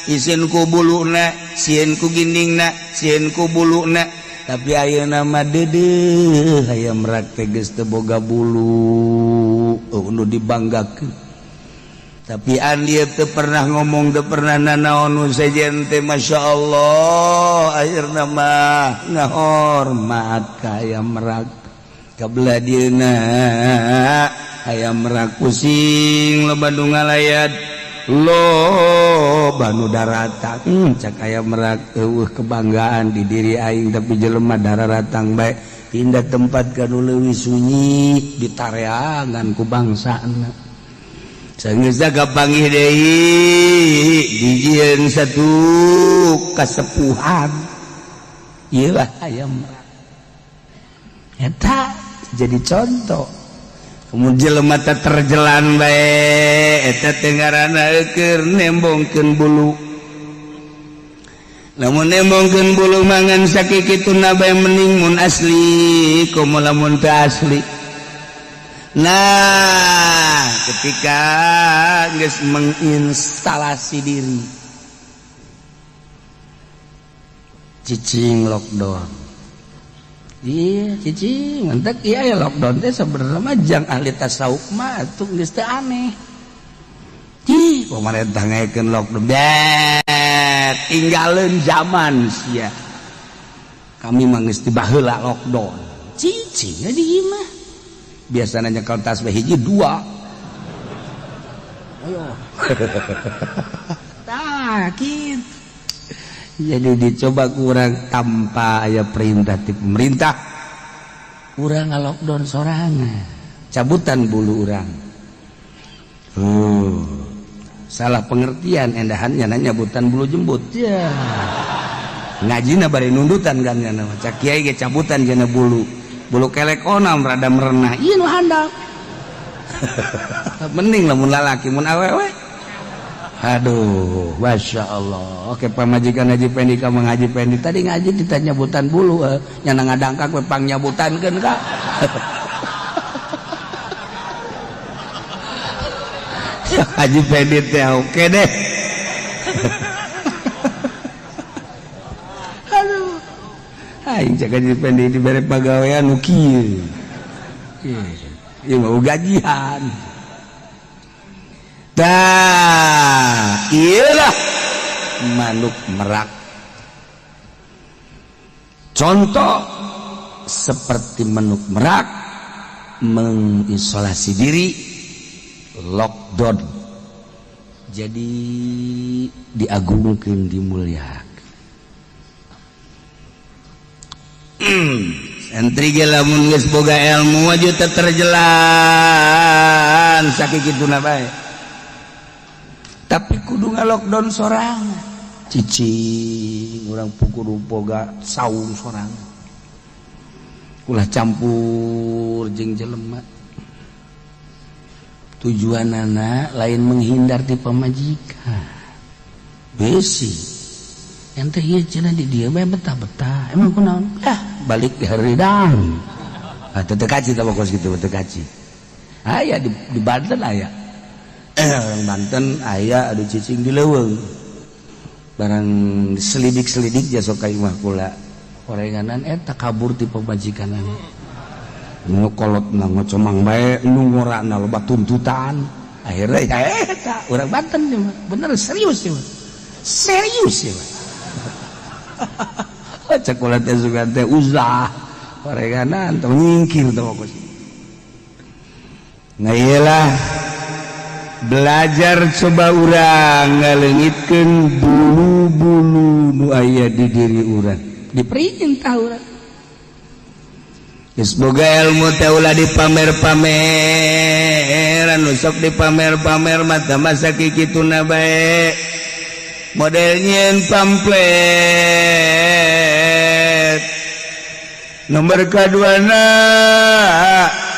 isin ku buluna sieun ku gindingna sieun ku buluna. Tapi ayeuna mah deudeuh hayam merak teh geus teu boga bulu nu dibanggakeun. Tapi dia teu pernah ngomong, teu pernah nanaon nu sejen teh, Masya Allah, akhirna mah ngahormat ka ayam merak. Kabelah dieuna ayam merak pusing loba nu ngalayat, loba nu daratang. Cak ayam merak, eueuh kebanggaan di diri aing, tapi jelema dararatang bae pindah tempat ka nu leuwih sunyi ditareangan ku bangsana. Sanggeus kapanggih deui dijieun satu kasepuhan. Ieu lah ayam merak. Eta jadi contoh. Kemudian jelema teh terjelan bae eta teh ngaranna keur nembongkeun bulu. Lamun nembongkeun bulu mangan sakikituna bae mending mun asli komo lamun teu asli. Nah, ketika geus menginstalasi diri cicing lockdown. Iya, cicing mentek iya ya lockdown teh sebenarnya mah jang ahli tasawuf mah atuh geus teu aneh. Ih, pemerintah ngaekeun lockdown. Deh, tinggalin zaman sia. Kami mah geus dibaheula lockdown. Cicing di imah. Biasanya nyekel tas hiji dua. Ayo. Tah, kitu. Jadi dicoba kurang tanpa aya perintah ti pemerintah. Urang ngalockdown sorangan. Cabutan bulu urang. Salah pengertian endahannya nanya nyabutan bulu jembut. Ya. Ngajina bari nundutan kan nya cak kiai ge cabutan jana bulu. Bulu kelek onam rada merenah. Ieu nu handap. Mending lamun lalaki mun awewe. Aduh, Masya Allah. Oke, pamajikan Haji Pendi ka Mang Haji Pendi tadi ngaji ditanya nyabutan bulu, nyana ngadangkak we pang nyabutankeun ka. Haji Pendi teh oke deh. Aduh. Aing cek Haji Pendi dibere pagawean nu kieu. Ieu mau gajian. Tah, iyalah manuk merak. Contoh seperti manuk merak mengisolasi diri, lockdown. Jadi diagungkeun, dimuliakeun. Santri ge lamun geus boga ilmu aju teu terjelan sakikituna bae. Tapi kudu ngalockdown sorangan. Cicing urang kudu boga saung sorangan. Ulah campur jeung jelema. Tujuanana lain menghindar ti pamajikan. Besi. Ente ieu cenah di dieu bae betah-betah. Emang kunaon? Ah, balik di haridang. Ah, teu kaci tah kos kitu teu kaci. Aya di Banten aya. Orang Banten aya adu cicing di leuweung. Barang selidik-selidik jasok ka imah kula. Orenganan eta kabur ti pamajikanana. Nu kolotna ngocomang bae, nu ngorana loba tuntutan. Akhirnya ya eta urang Banten ieu mah. Bener serius ieu mah. Serius ieu mah. Cek kula teh sugan teh uzlah. Orenganan teh nyingkir teh kos. Nah iyalah belajar coba urang ngaleungitkeun bulu-bulu nu aya di diri urang. Diperintah urang. Geus boga ilmu teh ulah dipamer-pameran, nu sok dipamer-pamer mah tah masa kikituna bae. Model nyieun pamflet. Nomor kaduana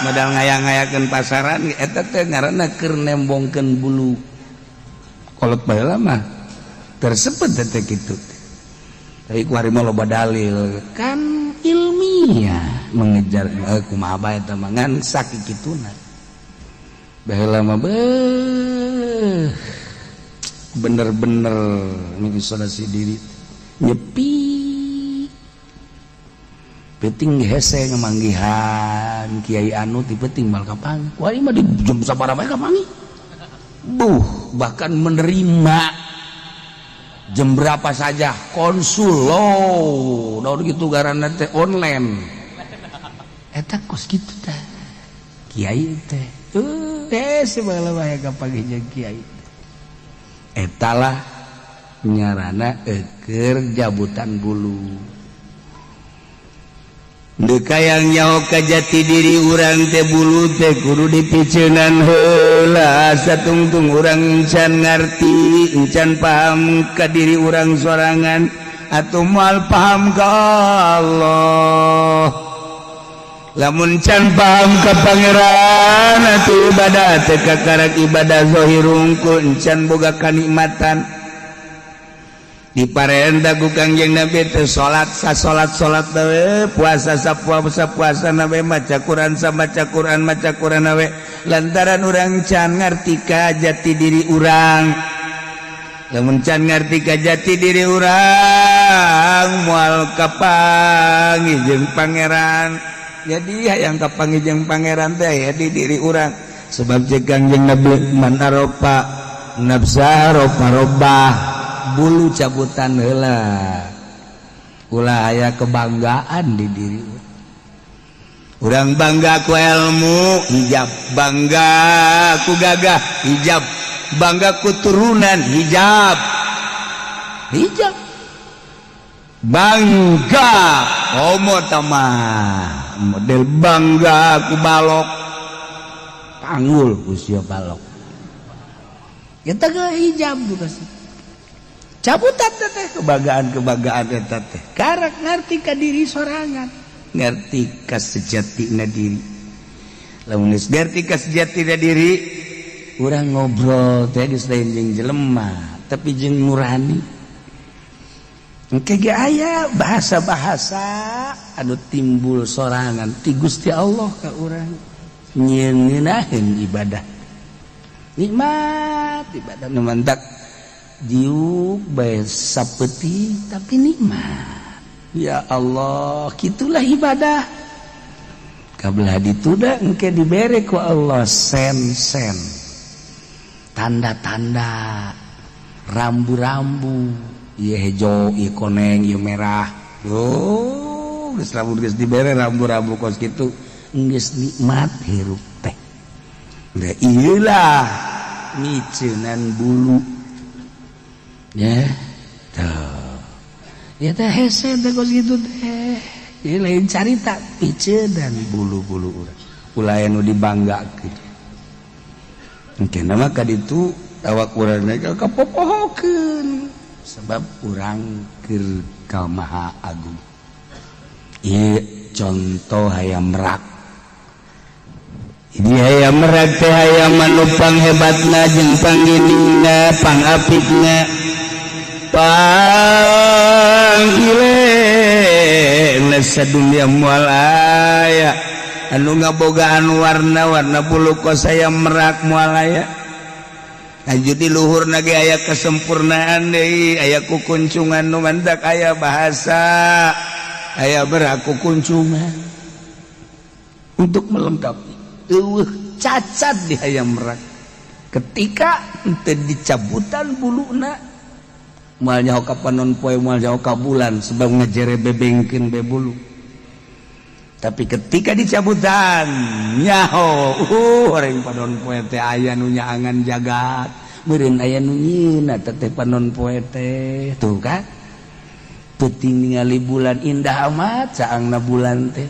modal ngayang-ngayakeun pasaran eta teh ngaranna keur nembongkeun bulu. Kolot baheula mah tersebut teh kitu. Tapi ku hari mah loba dalil kan ilmiah mengejar kumaha bae eta mah ngan sakikituna. Baheula mah beuh bener-bener mengisolasi diri nyepi. Penting hese ngemanggihan kiai anu ti penting mal kapanggih. Wah, mah di jam sabaraha bae kapanggih. Buh. Bahkan menerima jam berapa saja konsul lo daun gitu garana teh online eta kos kitu teh kiai teh segala bahaya kapanggih jeung kiai. Etalah nyarana eker jabutan bulu. Deka yang nyaho ka jati diri urang teh, bulu teh kudu dipiceunan heula. Satungtung urang encan ngarti, encan paham ka diri urang sorangan, atuh moal paham ka Allah. Lamun can paham ka Pangeran, atuh ibadah teh kakarak ibadah zahir hungkul, encan boga kanikmatan. Diparenta ku Kangjeng Nabi teh salat sa salat, salat we, puasa sa puasa, puasa na we, maca Quran sa maca Quran, maca Quran we, lantaran urang can ngarti ka jati diri urang. Lamun can ngarti ka jati diri urang, moal kapanggih jeung Pangeran. Jadi hayang kapanggih jeung Pangeran teh aya di diri urang, sebab cek Kangjeng Nabi, man arofa nafsa arofa robbah. Bulu cabutan heula, ulah aya kebanggaan di diri urang. Bangga ku ilmu, hijab. Bangga ku gagah, hijab. Bangga ku turunan, hijab, hijab. Bangga homo tamah model bangga ku balok, panggul usia balok kita ke hijab juga sih. Cabutan teh kebanggaan kebanggaan eta teh karak ngerti ka diri sorangan, ngerti ka sejatina diri. Lamun geus ngerti ka sejatina diri, urang ngobrol teh geus lain jeung jelema, tapi jeung nurani. Engke ge aya bahasa-bahasa anu timbul sorangan ti Gusti Allah ka urang, nyieun ibadah nikmat, ibadah nu mantak diuk bae sapeuting tapi nikmat. Ya Allah, gitulah ibadah. Kabelah dituda engke dibere ku Allah sen-sen, tanda-tanda, rambu-rambu, ieu hejo, ieu koneng, ieu merah. Oh, geus lamun geus dibere rambu-rambu kos kitu, geus nikmat hirup teh. Nah, ieulah miceunan bulu ya tuh ya teh, hese teh kos kitu teh. Ieu lain carita piceunan bulu-bulu urang, ulah anu dibanggakeun. Engke mah ka ditu awak urang kapopohokeun, sebab urang keur ka Maha Agung. Ieu contoh hayam merak. Ini hayam merak teh hayam anu panghebatna jeung pangginingna, pangapikna, panggilena sadunya. Moal aya anu ngabogaan warna-warna bulu kos hayam merak, moal aya. Lanjut di luhur ge aya kesempurnaan deui, aya kukuncungan nu mantak aya bahasa aya merak kukuncungan untuk melengkapi. Eueuh cacat di hayam merak. Ketika henteu dicabutan buluna, moal nyaho ka panon poe, moal nyaho ka bulan, sebab ngejere bebengkeun be bulu. Tapi ketika dicabutan, nyaho orang panon poe teh aya nu nyaangan jagat, meureun aya nu nyieun teh panon poe teh. Tuh kan, peuting ningali bulan indah amat caangna bulan teh,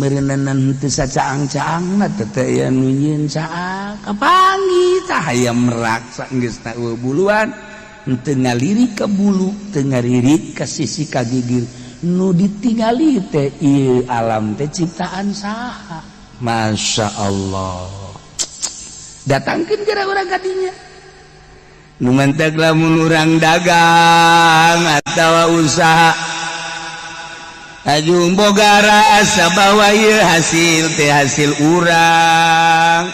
meureunan teu sacaang-caangna teh aya nu nyieun caang. Kapanggih tah hayam merak saenggeusna eueuh buluan, teu ngalirik ka bulu, teu ngalirik ka sisi ka gigir. Nu ditingali teh ieu alam teh ciptaan saha? Masya Allah. Datangkeun geura urang ka dinya. Nu mantak lamun urang dagang atawa usaha, ajung boga rasa bahwa ieu hasil teh hasil urang.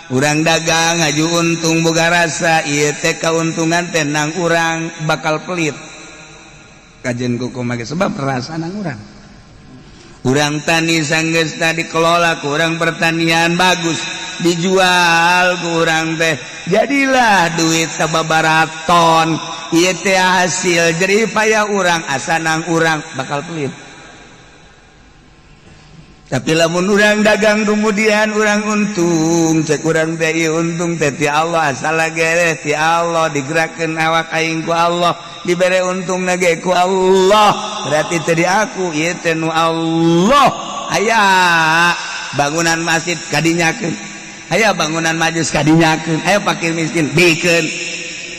Urang dagang aju untung, boga rasa ieu teh kauntungan teh nang urang, bakal pelit kajen kuku make, sebab rasa nang urang. Urang tani, sanggeus dikelola ku urang pertanian bagus. Dijual ku urang teh jadilah duit sababaraton. Ieu teh hasil jerih payah urang, asanang urang bakal pelit. Tapi lamun urang dagang kemudian urang untung, cek urang teh ieu untung teh ti Allah, asal gere ti Allah, digerakkeun awak aing ku Allah, dibere untung ge ku Allah, berarti teh di aku ieu teh nu Allah. Aya bangunan masjid kadinyakeun, aya bangunan majlis kadinyakeun, aya fakir miskin bikeun.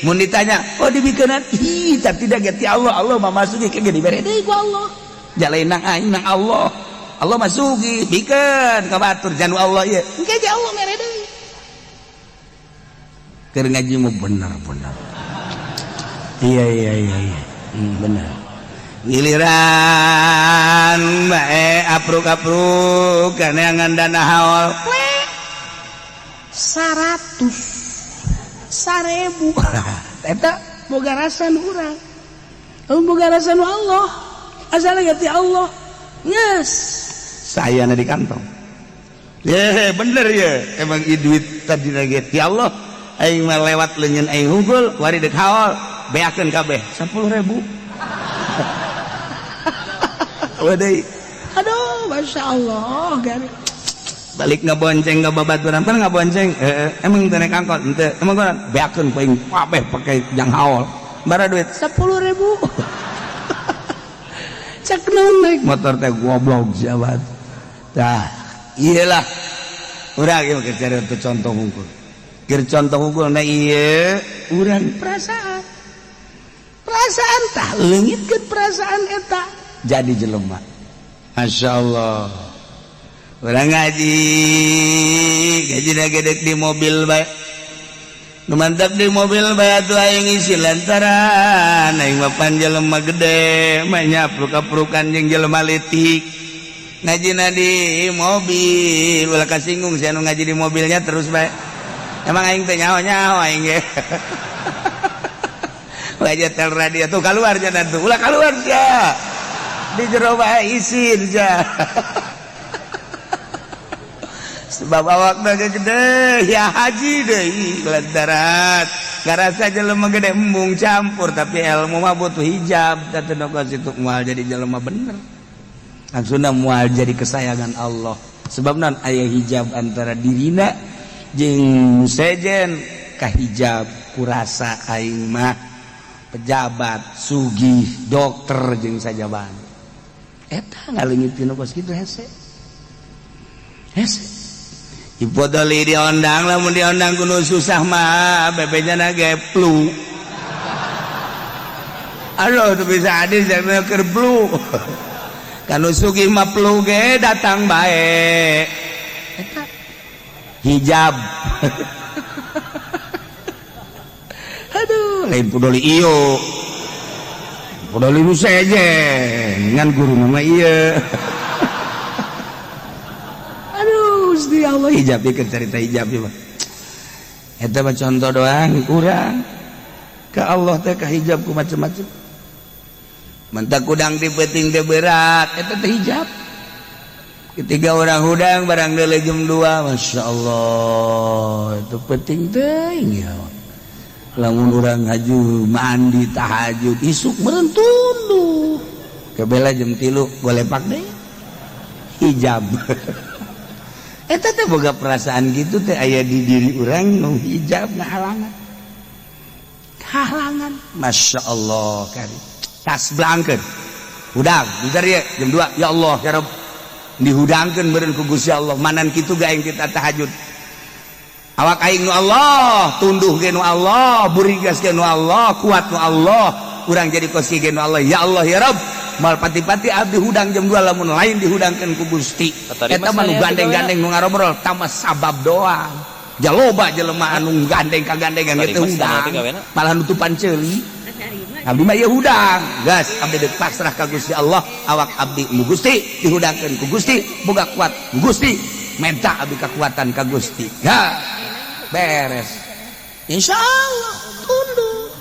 Mun ditanya, oh dibikeunan, ih tapi tidak ge ti Allah, Allah mah masuki ke dibere deui ku Allah. Jalain nang aing nang Allah. Allah masuki bikeun ka batur janu Allah ieu. Engke ge Allah mere deui. Keur ngaji mah bener-bener. Iya iya iya iya. Bener. Giliran bae apruk-apruk kaneangan dana haul. 100 1000. Eta boga rasa nu urang. Boga rasa nu Allah. Asal ge ti Allah. Yes. Saya di kantong. Ye, bener ya. Emang i duit tadi lagi ti Allah. Aing mah lewat leungeun aing hungkul, wari deuk haul, beakeun kabeh 10.000. Wadai. Aduh, Masya Allah, gari. Balik ngabonceng ka babaturan, pan ngabonceng. Emang teu naik angkot, henteu. Emang kunaon? Beakeun ku aing kabeh pake jang haul. Bara duit 10.000. Cek naon naik motor teh goblok jabat. Tah, iyalah. Urang ieu keur cari contoh hungkul. Keur contoh hungkul na ieu urang perasaan. Perasaan tah leungitkeun perasaan eta jadi jelema. Masya Allah. Urang ngaji, ngaji gedek di mobil bae. Nu mantap di mobil bae atuh aing isi lantaran aing mah pan jelema gede, mah nyapruk-aprukan jeung jelema leutik. Ngajina di mobil, ulah kasinggung sia nu ngaji di mobilnya terus bae. Emang aing teh nyaho-nyaho aing ge. Ulah tel radio tuh keluar jangan tuh, ulah keluar sia. Di jero bae isin sia. Sebab awakna ge gede, ya haji deui lantaran ngarasa jelema gede embung campur tapi ilmu mah butuh hijab teh nu situ moal jadi jelema bener. Langsungna moal jadi kesayangan Allah. Sebab non aya hijab antara dirina jeung sejen kahijab kurasa aing mah pejabat, sugih, dokter jeung sajaban. Eta ngaleungit tina kos kitu hese. Hese. Ipodoli diondang, lamun diondang kudu susah mah bebejana ge flu. Aduh teu bisa hadis jangan keur flu. Kanu sugih mah flu ge datang bae. Eta hijab. Aduh, lain pudoli iyo. Pudoli nu sejen, ngan guru mah ieu. Aduh, Gusti Allah hijab ieu cerita hijab ieu mah. Eta mah contoh doang kurang. Ka Allah teh ka hijab ku macem-macem. Mentak kudang di peuting teh berat, eta teh hijab. Ketiga orang hudang barang deuleu jam 2, Masya Allah, itu penting teuing ya. Lamun urang haju mandi tahajud isuk meureun tunduh. Kebela jam 3 golepak deui. Hijab. Eta teh boga perasaan gitu teh aya di diri urang nu hijab ngahalangan. Halangan. Masya Allah kari. Tas blangkeun. Hudang, bentar ya jam 2. Ya Allah, ya Rabb. Dihudangkeun meureun ku Gusti Allah. Manan kitu ga aing kita tahajud. Awak aing nu Allah, tunduh ge nu Allah, burigas ge nu Allah, kuat nu Allah, urang jadi kos ge nu Allah. Ya Allah ya Rabb. Mal pati-pati abdi hudang jam 2 lamun lain dihudangkeun ku Gusti. Eta mah nu gandeng-gandeng nu ngarobrol tambah sabab doang. Jaloba jelema anu gandeng ka gandengan ge teu hudang. Malah nutupan ceuli. Abdi mah ieu hudang. Gas abdi deuk pasrah ka Gusti Allah, awak abdi nu Gusti dihudangkeun ku Gusti, boga kuat ku Gusti, menta abdi kekuatan ka Gusti. Ya, beres. Insya Allah tunduk.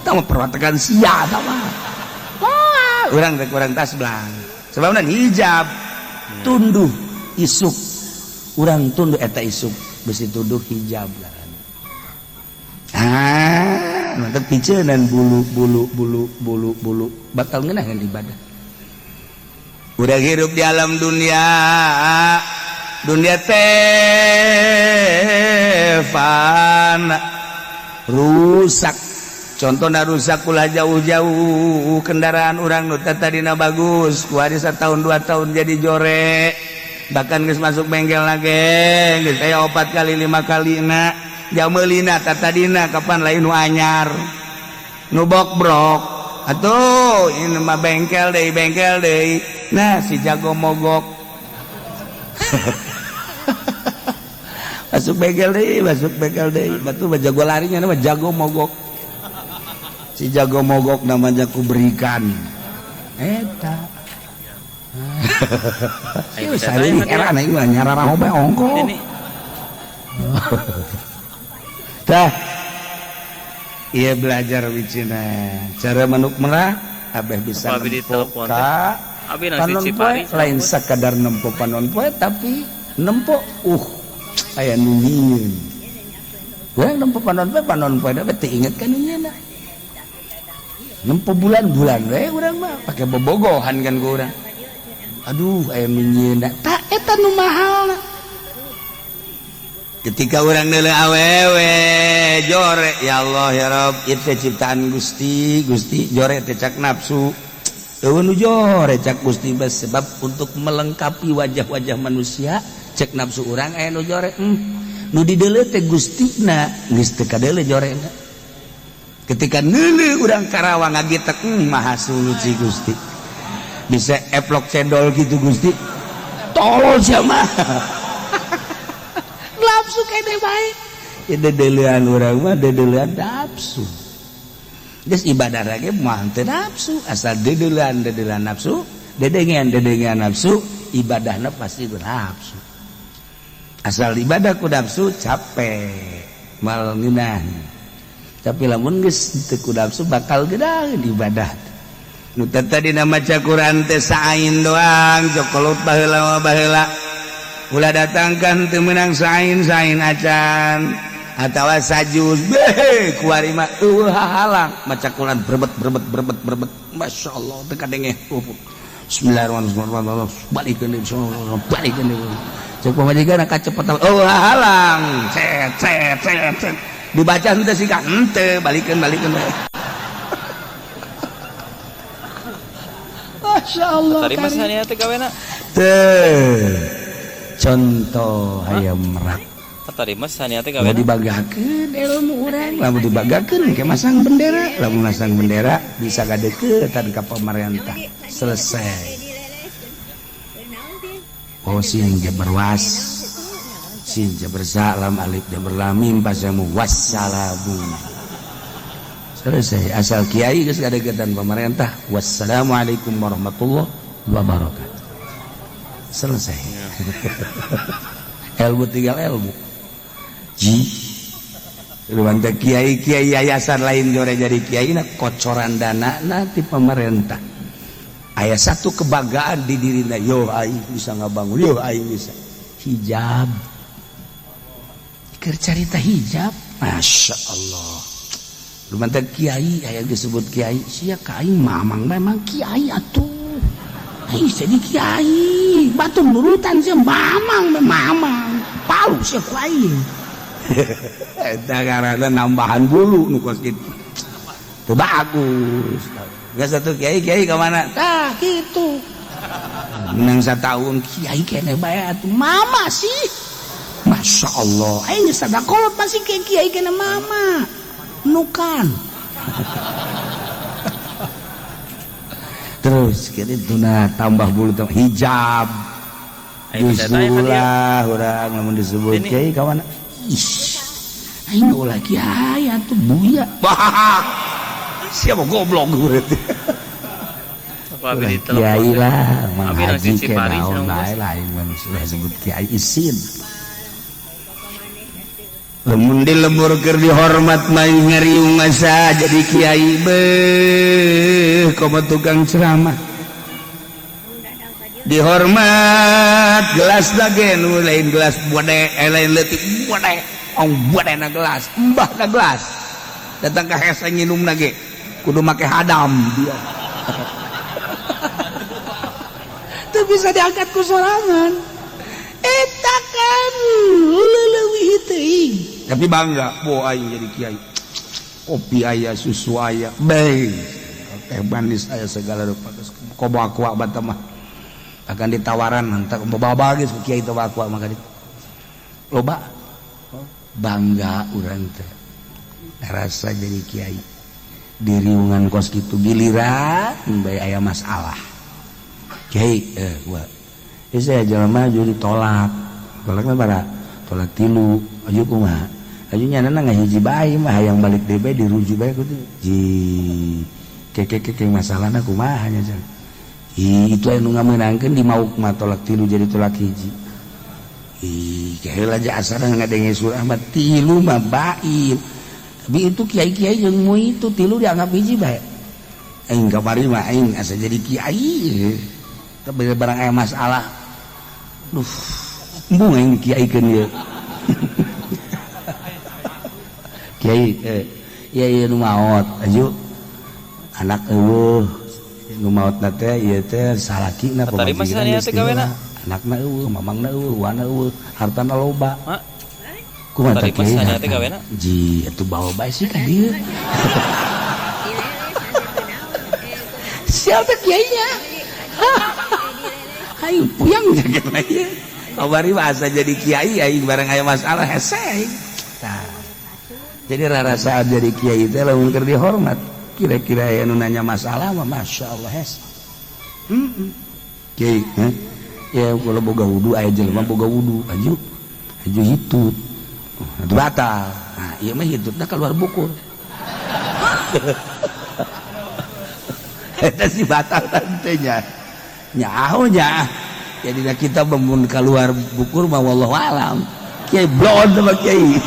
Tama perwatakan sia tama. Wah, urang teh kurang tas belang. Sebabna hijab. Tunduh isuk urang tunduh eta isuk besi tunduh hijab ngaranna. Ah, mantap picenan bulu bulu bulu bulu bulu bakal ngeunaheun ibadah. Urang hirup di alam dunia, dunia teh fana, rusak. Contohna rusak ulah jauh-jauh, kendaraan urang nu tadina bagus, kuari setahun 2 tahun jadi jore, bahkan geus masuk bengkel lagi geus aya 4 kali 5 kali na jameulina tadina kapan lain nu anyar nu bokbrok atuh ini mah bengkel deui bengkel deui. Nah si jago mogok masuk bengkel deui masuk bengkel deui batu mah jago larinya mah jago mogok. Si jago mogok namanya ku berikan eta. Saya ini era aing mah nyarara hobe ongko. Tah ieu belajar wicina cara manuk merak abeh bisa nempo ka panon poe, lain sakadar nempo panon poe tapi nempo aya nu nyieun. Urang nempo panon poe teu inget ka nu nyieunna. Nempo bulan-bulan we urang mah pake bobogohan kan ku urang. Aduh aya nu nyieunna tah eta nu mahalna. Ketika urang neuleuh awewe jore ya Allah ya Rabb ieu teh ciptaan Gusti, Gusti jore teh cak nafsu. Eueuh nu jore cak Gusti bas sebab untuk melengkapi wajah-wajah manusia cek nafsu urang aya nu jore. Nu dideuleuh teh Gustina geus teu kadeuleuh jorena. Ketika neuleuh urang Karawang ngagitek maha suci Gusti. Bisa eplok cendol gitu Gusti. Tolol sia mah. Nafsu kene bae. Ya dedeulean urang mah dedeulean nafsu. Geus ibadah lagi mah teu nafsu, asal dedeulean dedeulean nafsu, dedengean dedengean nafsu, ibadahna pasti ku nafsu. Asal ibadah ku nafsu capek, mal ngeunah. Tapi lamun geus teu ku nafsu bakal gedaheun ibadah. Nu tadi maca Quran teh saain doang, jokolot baheula baheula. Ulah datangkan teu meunang sain-sain acan atawa sajuz beh kuari mah eueuh hahalang maca Quran berbet berbet berbet berbet masyaallah teu kadenge. Bismillahirrahmanirrahim balikeun deui balikeun deui cek pamajikan kacepetan eueuh hahalang cet cet cet cet dibaca henteu sih ka henteu balikeun balikeun. Masyaallah. Tadi mas hanya teh gawena teh contoh hayam merak. Tadi mas hanya teh gawe. Mau dibagakeun ilmu urang, lamun dibagakeun ke masang bendera, lamun masang bendera bisa gadeukeutan ka pamarentah. Selesai. Oh sing jabarwas. Sin jabarsalam alif jabarlamim pasamu wassalamu. Selesai. Asal kiai geus gadeukeutan pamarentah. Wassalamualaikum warahmatullahi wabarakatuh. Selesai. Ya. Ilmu tinggal ilmu. Ji. Luwanta kiai-kiai yayasan lain jore jadi kiai na kocoran dana na ti pemerintah. Aya satu kebanggaan di dirina, yo aing bisa ngabangun, yo aing bisa. Hijab. Keur carita hijab, Masya Allah. Luwanta kiai aya disebut kiai, sia ka aing mamang memang kiai atuh. Aing jadi kiai, batu nurutan sia mamang mamang, palu sia ku aing. Eta ngaranna nambahan bulu nu kos kitu. Teu bagus. Geus satu kiai kiai ka mana? Tah kitu. Menang satahun kiai keneh bae atuh mama sih. Masya Allah, aing geus sadakolot pasti kiai kiai keneh mama. Nukan. Terus kitu nah tambah bulu tambah hijab. Justrulah urang lamun disebut kiai ka mana? Ih. Aing ulah kiai atuh buya. Siapa goblok berarti. Kiai lah, mang haji ke naon bae lain mah sebut kiai isin. Lamun di lembur keur dihormat mah ngariung masa jadi kiai beuh komo tukang ceramah. Dihormat gelas lagi nu lain gelas bode, lain leutik bode, ong bode na gelas, mbah na gelas. Datang ka hese nginum lagi, kudu make hadam dia. Teu bisa diangkat ku sorangan. Eta kan leuwih teuing. Tapi bangga, bo aing jadi kiai. Kopi aya, susu aya, bae. Teh manis aya segala rupa. Kobo aqua bata mah. Akan ditawaran entak bawa geus ku kiai teh aqua mah ka ditu. Loba bangga urang teh. Rasa jadi kiai. Diriungan kos kitu giliran bae aya masalah. Kiai gua. Saya jelema maju ditolak. Tolakna bara tolak tilu, aju kumaha? Aju nyanana ngahiji bae mah hayang balik deui bae dirujuk bae kudu. Ji keke masalahna kumaha nya cenah. Ih, itu anu ngamenangkeun di mauk mah tolak tilu jadi tolak hiji. Ih, heula aja asarna ngadenge surah mah tilu mah bain. Tapi itu kiai-kiai jeung mu itu tilu dianggap hiji bae. Aing kamari mah aing asa jadi kiai. Tapi barang aya masalah. Duh, embung aing dikiaikeun ieu. Kiai ieu ieu nu maot aju anak eueuh nu maotna teh ieu teh salakina pamajikan geus anakna eueuh mamangna eueuh wana eueuh hartana loba. Kumaha teh kiai ji atuh bawa bae sih ka dieu. Sial teh kiainya. Aing puyang jaga ieu. Kamari mah asa jadi kiai aing bareng aya masalah hese aing. Tah. Jadi rarasaan jadi kiai teh lamun keur dihormat. Kira-kira aya nu nanya masalah mah masyaallah hese. Heeh. Kiai, heh. Ya kalau boga wudu aya jelema boga wudu, aju aju hitut. Atuh batal. Nah, ieu mah hitutna keluar bukur. Eta si batal teh nya. Nyaho nya. Jadi kita memun keluar bukur mah wallahu alam. Kiai blon sama kiai.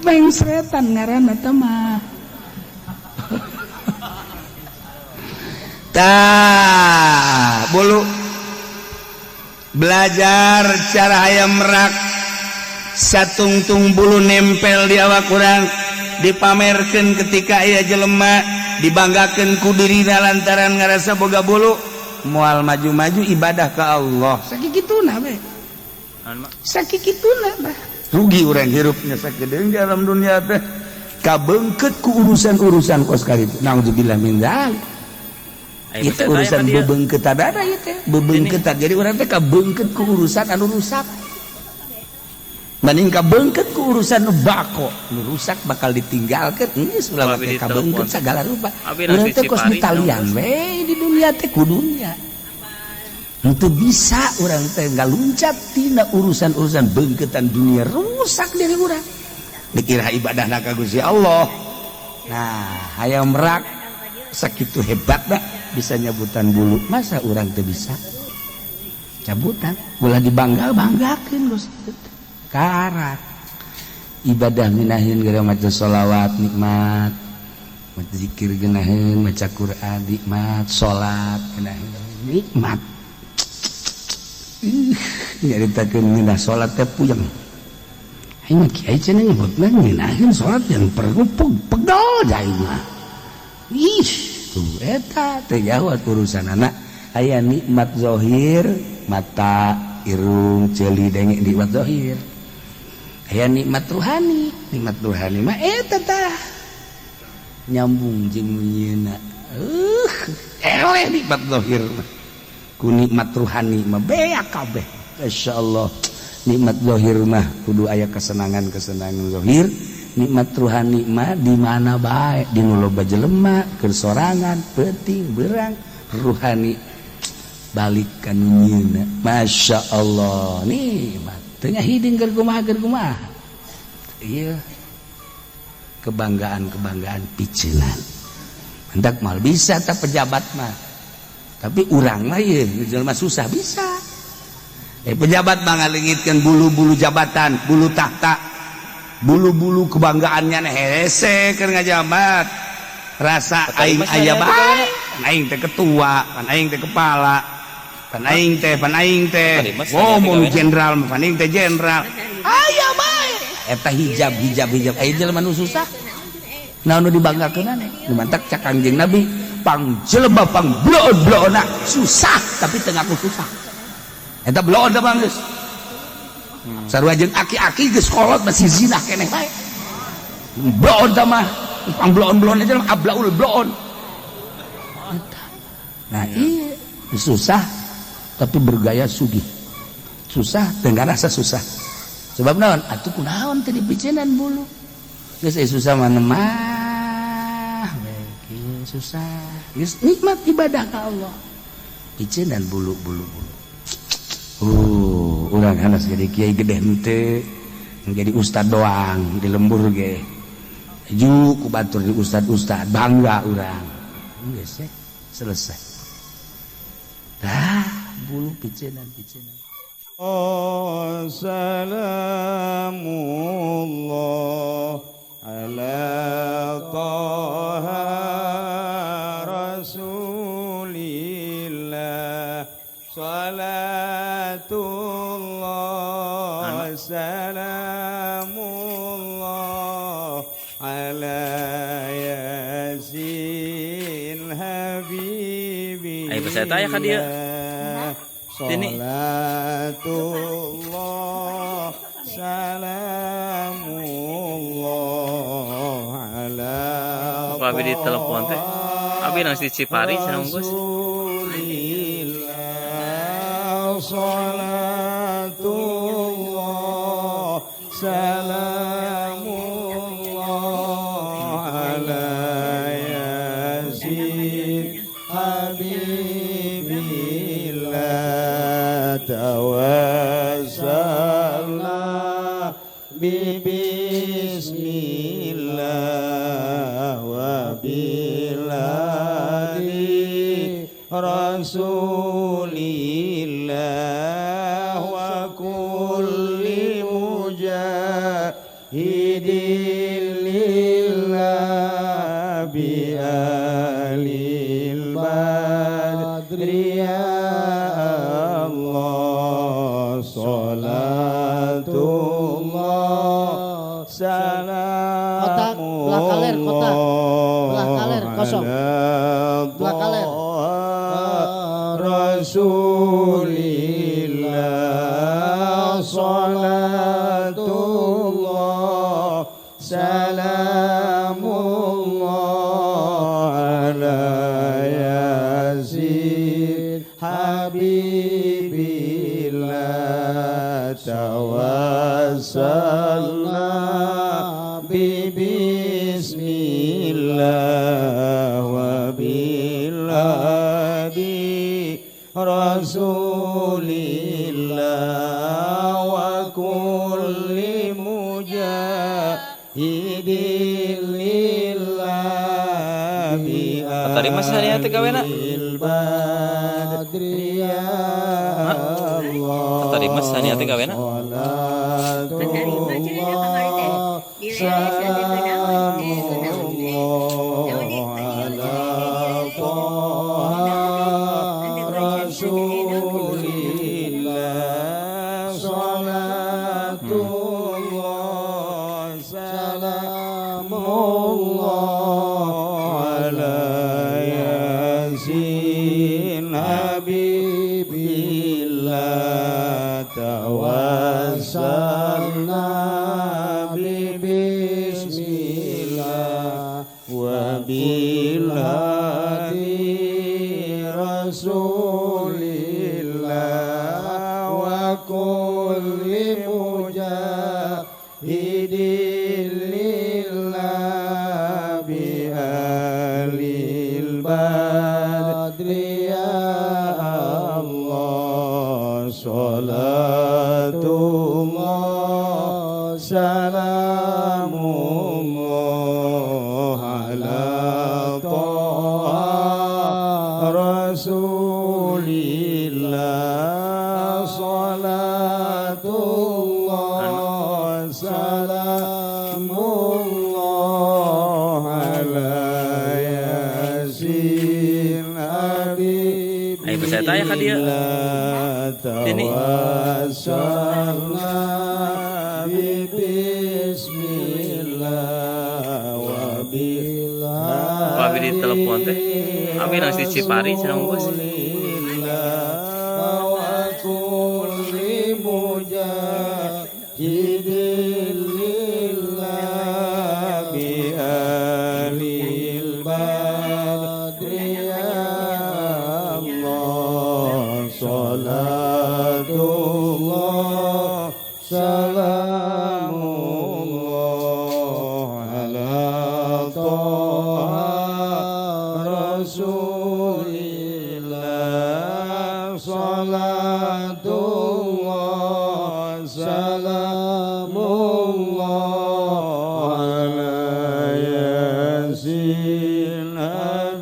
Mengsretan ngaranna teh mah. Tah, bulu belajar cara hayam merak satungtung bulu nempel di awak urang dipamerkeun ketika aya jelema dibanggakeun ku dirina lantaran ngarasa boga bulu moal maju-maju ibadah ka Allah. Sakikituna we. Sakikituna bah. Rugi urang hirupnya sakedeung dalam dunia teh kabeungkeut ku urusan-urusan kos karitu. Naudzubillah min dzalik. Itu urusan bebeungkeutan ada ieu teh, bebeungkeutan. Jadi urang teh kabeungkeut ku urusan anu rusak. Mending kabeungkeut ku urusan nu bako, nu rusak bakal ditinggalkeun. Geus ulah make kabeungkeut sagala rupa. Urang teh kos ditalian we di dunia teh ku dunia. Henteu bisa urang teh ngaluncat tina urusan-urusan beungkeutan dunia rusak diri urang. Dikira ibadahna ka Gusti Allah. Nah, hayam merak sakitu hebatna bisa nyabutan bulu. Masa urang teu bisa? Cabutan, ulah dibangga-banggakeun Gusti. Karak ibadah minahin gara maca sholawat nikmat, maca zikir geunaheun, maca Quran nikmat, salat geunaheun nikmat. Nyaritakeun ngeunah salat teh puyeng. Aing mah kiai cenah nyebutna ngeunaheun salat yang perlu pegel aing mah. Ih, tuh eta teh jauh urusanana. Aya nikmat zahir, mata, irung, ceuli, denge nikmat zahir. Aya nikmat ruhani, nikmat ruhani mah eta tah nyambung jeung nyieuna. Eleh nikmat zahir mah. Ku nikmat ruhani mah beak kabeh. Insyaallah nikmat zahir mah kudu aya kesenangan-kesenangan zahir, nikmat ruhani mah di mana bae, di nu loba jelema, keur sorangan, peuting, berang, ruhani balik ka nu nyieuna. Masyaallah, nikmat. Teu ngahiding keur kumaha. Ieu kebanggaan-kebanggaan piceunan. Hendak mal bisa tah pejabat mah. Tapi urang mah ieu jelema susah bisa. Pejabat mah ngalengitkeun bulu-bulu jabatan, bulu tahta, bulu-bulu kebanggaannya hese keur ngajabat. Rasa aing aya bae, aing teh ketua, pan aing teh kepala, pan aing teh, pan aing teh. Oh, mun jenderal, pan aing teh jenderal. Aya bae. Eta hijab, hijab, hijab. Aya jelema nu susah. Naon nu dibanggakeun? Nu mantak cak Kangjeng Nabi, pang jelema pang bloon-bloonna susah tapi teu ngaku susah. Eta bloon teh bang geus. Sarua jeung aki-aki geus kolot masih zina keneh bae. Bloon teh mah pang bloon-bloon aja ablaul bloon. Nah, iya susah tapi bergaya sugih. Susah dengan rasa susah. Sebab naon? Atuh kunaon teh dipicenan bulu. Geus susah mah mah susah. Geus nikmat ibadah ka Allah. Picenan bulu-bulu bulu. Urang hanas jadi kiai gede henteu, jadi ustad doang di lembur ge. Ju ku batur di ustad-ustad bangga urang. Geus selesai. Dah bulu picenan picenan. Oh, salamullah ala Taha Rasulillah, salatullah salamullah ala Yasin habibi. Ayo peserta ya ka dieu. Sini. Salatullah salamullah ala Apa abi di telepon teh? Abi nang di Cipari cenah unggus. Rasulillah, salatullah salamullah ala Yasin habibillah, tawassalna bi bismillah wa biladi Rasulillah wa kulli mujahidin lillah bi ahlil badri ya Allah, salatullah salamullah Kotak belah kaler, kotak belah kaler kosong, belah kaler. Rasulillah, salatullah salamullah ala Yasin habibillah, tawassalna bi bismillah wa biladi Rasulillah wa kulli mujahidin lillah bi Tadi mah seharian teh gawena. ahlil badri ya Allah. Tadi mah seharian teh gawena. Salatullah salamullah ala Taha Rasulillah, salatullah salamullah ala Yasin habibillah, tawassalna bi bismillah wa biladi Rasulillah wa kulli mujahidin lillah bi ahlil badri ya Allah, salatullah salamullah ala Taha Rasulillah, salatullah salamullah ala Saya tanya ka dia. Sini. Tawassalna bi bismillah wa billah. Abi di telepon teh. Abi nang di Cipari cenah bos. Wa kulli mujahidin lillah bi alil badri ya Allah salatullah salamullah ala Toha Rasulillah salatullah salamullah ala Yasin Habibillah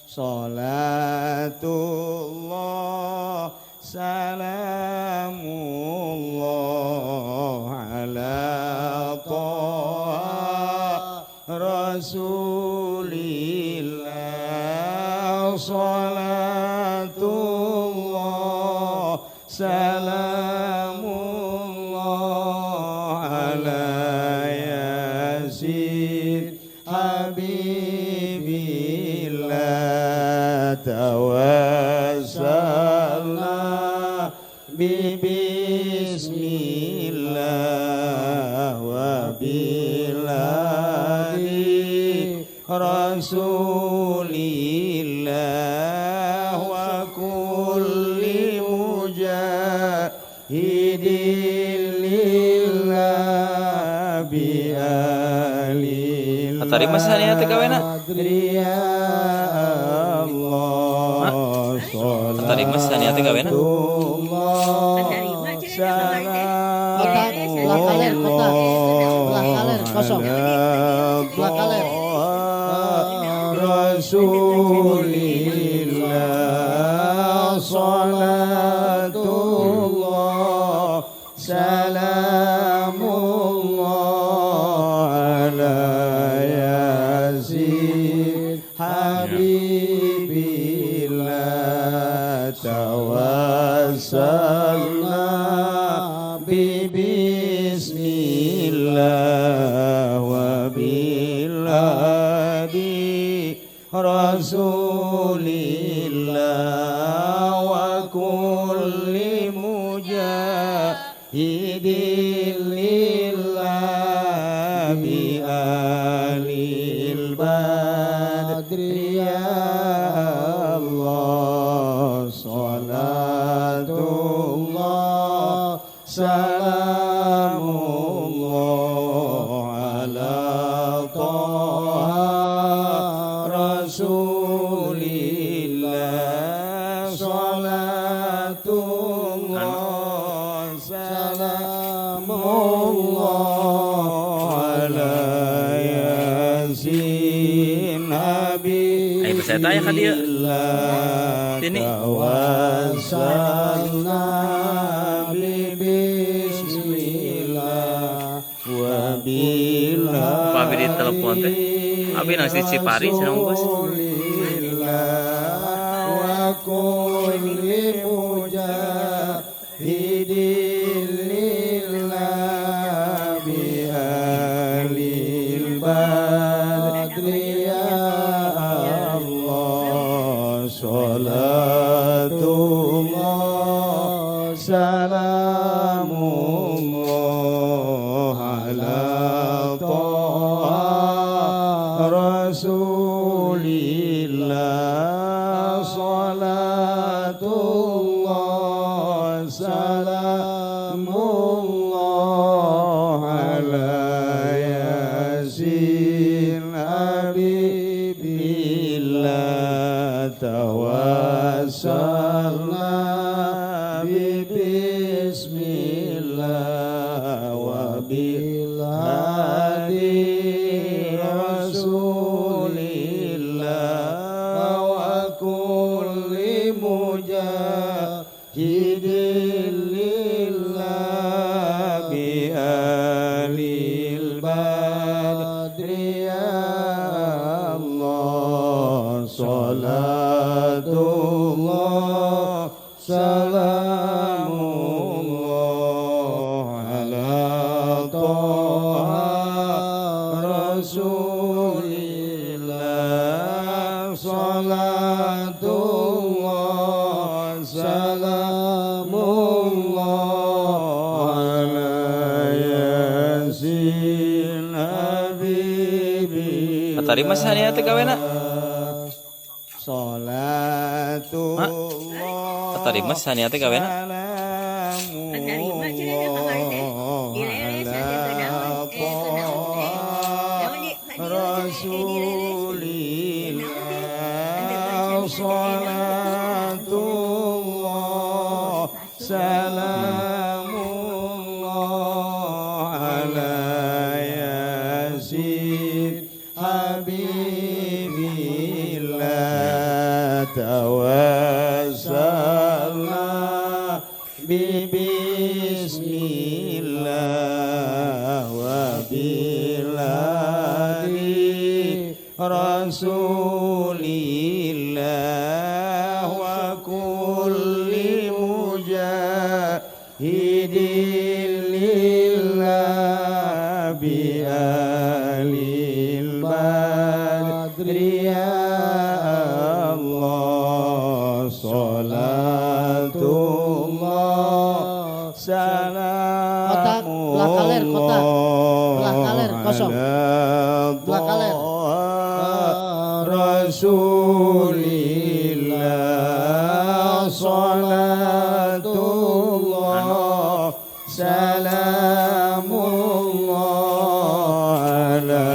salatullah salamullah ala Toha Rasulillah salatullah salamullah ala Yasin Habibillah tawassalna bi bismillah wa billahi Rasulillah wa kulli mujahidin lillah bi alil Atari mah sania teh kawena. badri ya Allah Atari mah sania teh kawena. Kota belah kaler kota. Belah kaler kosong. Belah kaler. Rasulillah salatullah salamullah ala Yasin Habibillah tawassalna bi bismillah wa billahi Rasulillah wa kulli mujahidin lillah bi alil badri ya Allah salatullah salamullah ala Toha Rasulillah salatullah salamullah ala Yasin Ayo saya tanya ka dia. Sini. Tawassalna bi bismillah wa billah Abi di telepon teh. Abi nang di Cipari cenah bos. Wa kulli mujahidin lillah bi alil badri ya Allah salatullah salamullah ala Toha Rasulillah salatullah salamullah ala Yasin Habibillah tawassalna bi bismillah wa billahi Rasulillah wa kulli mujahidin lillah bi alil badri ya Allah Salatullah salamullah ala Toha Rasulillah. Salatullah salamullah ala Yasin Habibi. Tadi mas hanya teh gawena. Salatullah. Tadi mas hanya teh gawena. Rasulillah. Salatullah salamullah ala Yasin Habibillah. Tawassalna bi bismillah wa biladi Rasulillah wa kulli mujahidin lillah bi alil badri ya Allah. Salatullah salamullah belah kaler kotak belah kaler kosong belah kaler Rasulillah. Salatullah salamullah ala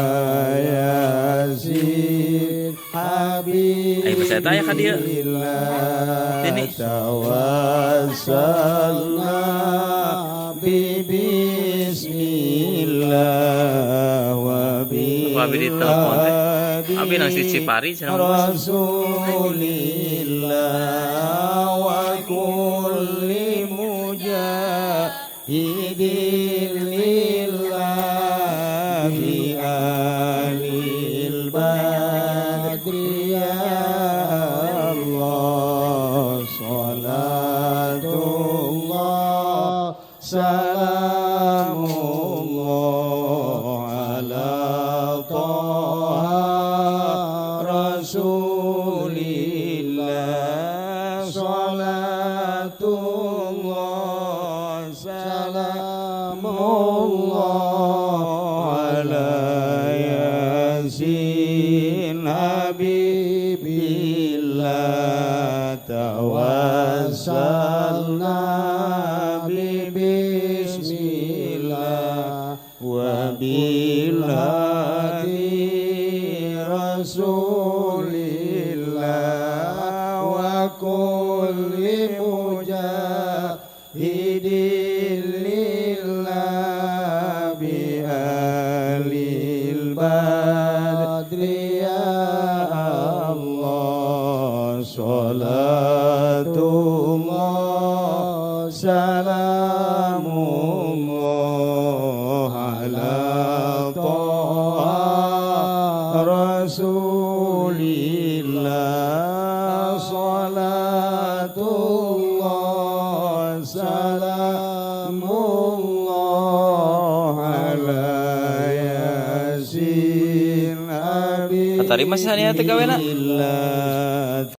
Yasin Habibillah. Ayo saya tanya ka dia. Ini tawassalna bi bismillah wa bi Abi nang si Cipari cenah Rasulillah wa kulli mujahidin lillah bi alil badri ya Allah. Salatullah salamullah ala Toha Rasulillah. Salatullah salamullah ala Yasin Habibillah. Tawassalna bi bismillah wa bilhadi Rasulillah wa kulli mujahidin lillah bi alil badri ya Allah. Salatullah salamullah ala Toha Rasulillah. Salatullah salamullah ala Yasin Habibillah. Tadi mas hanya teh gawena.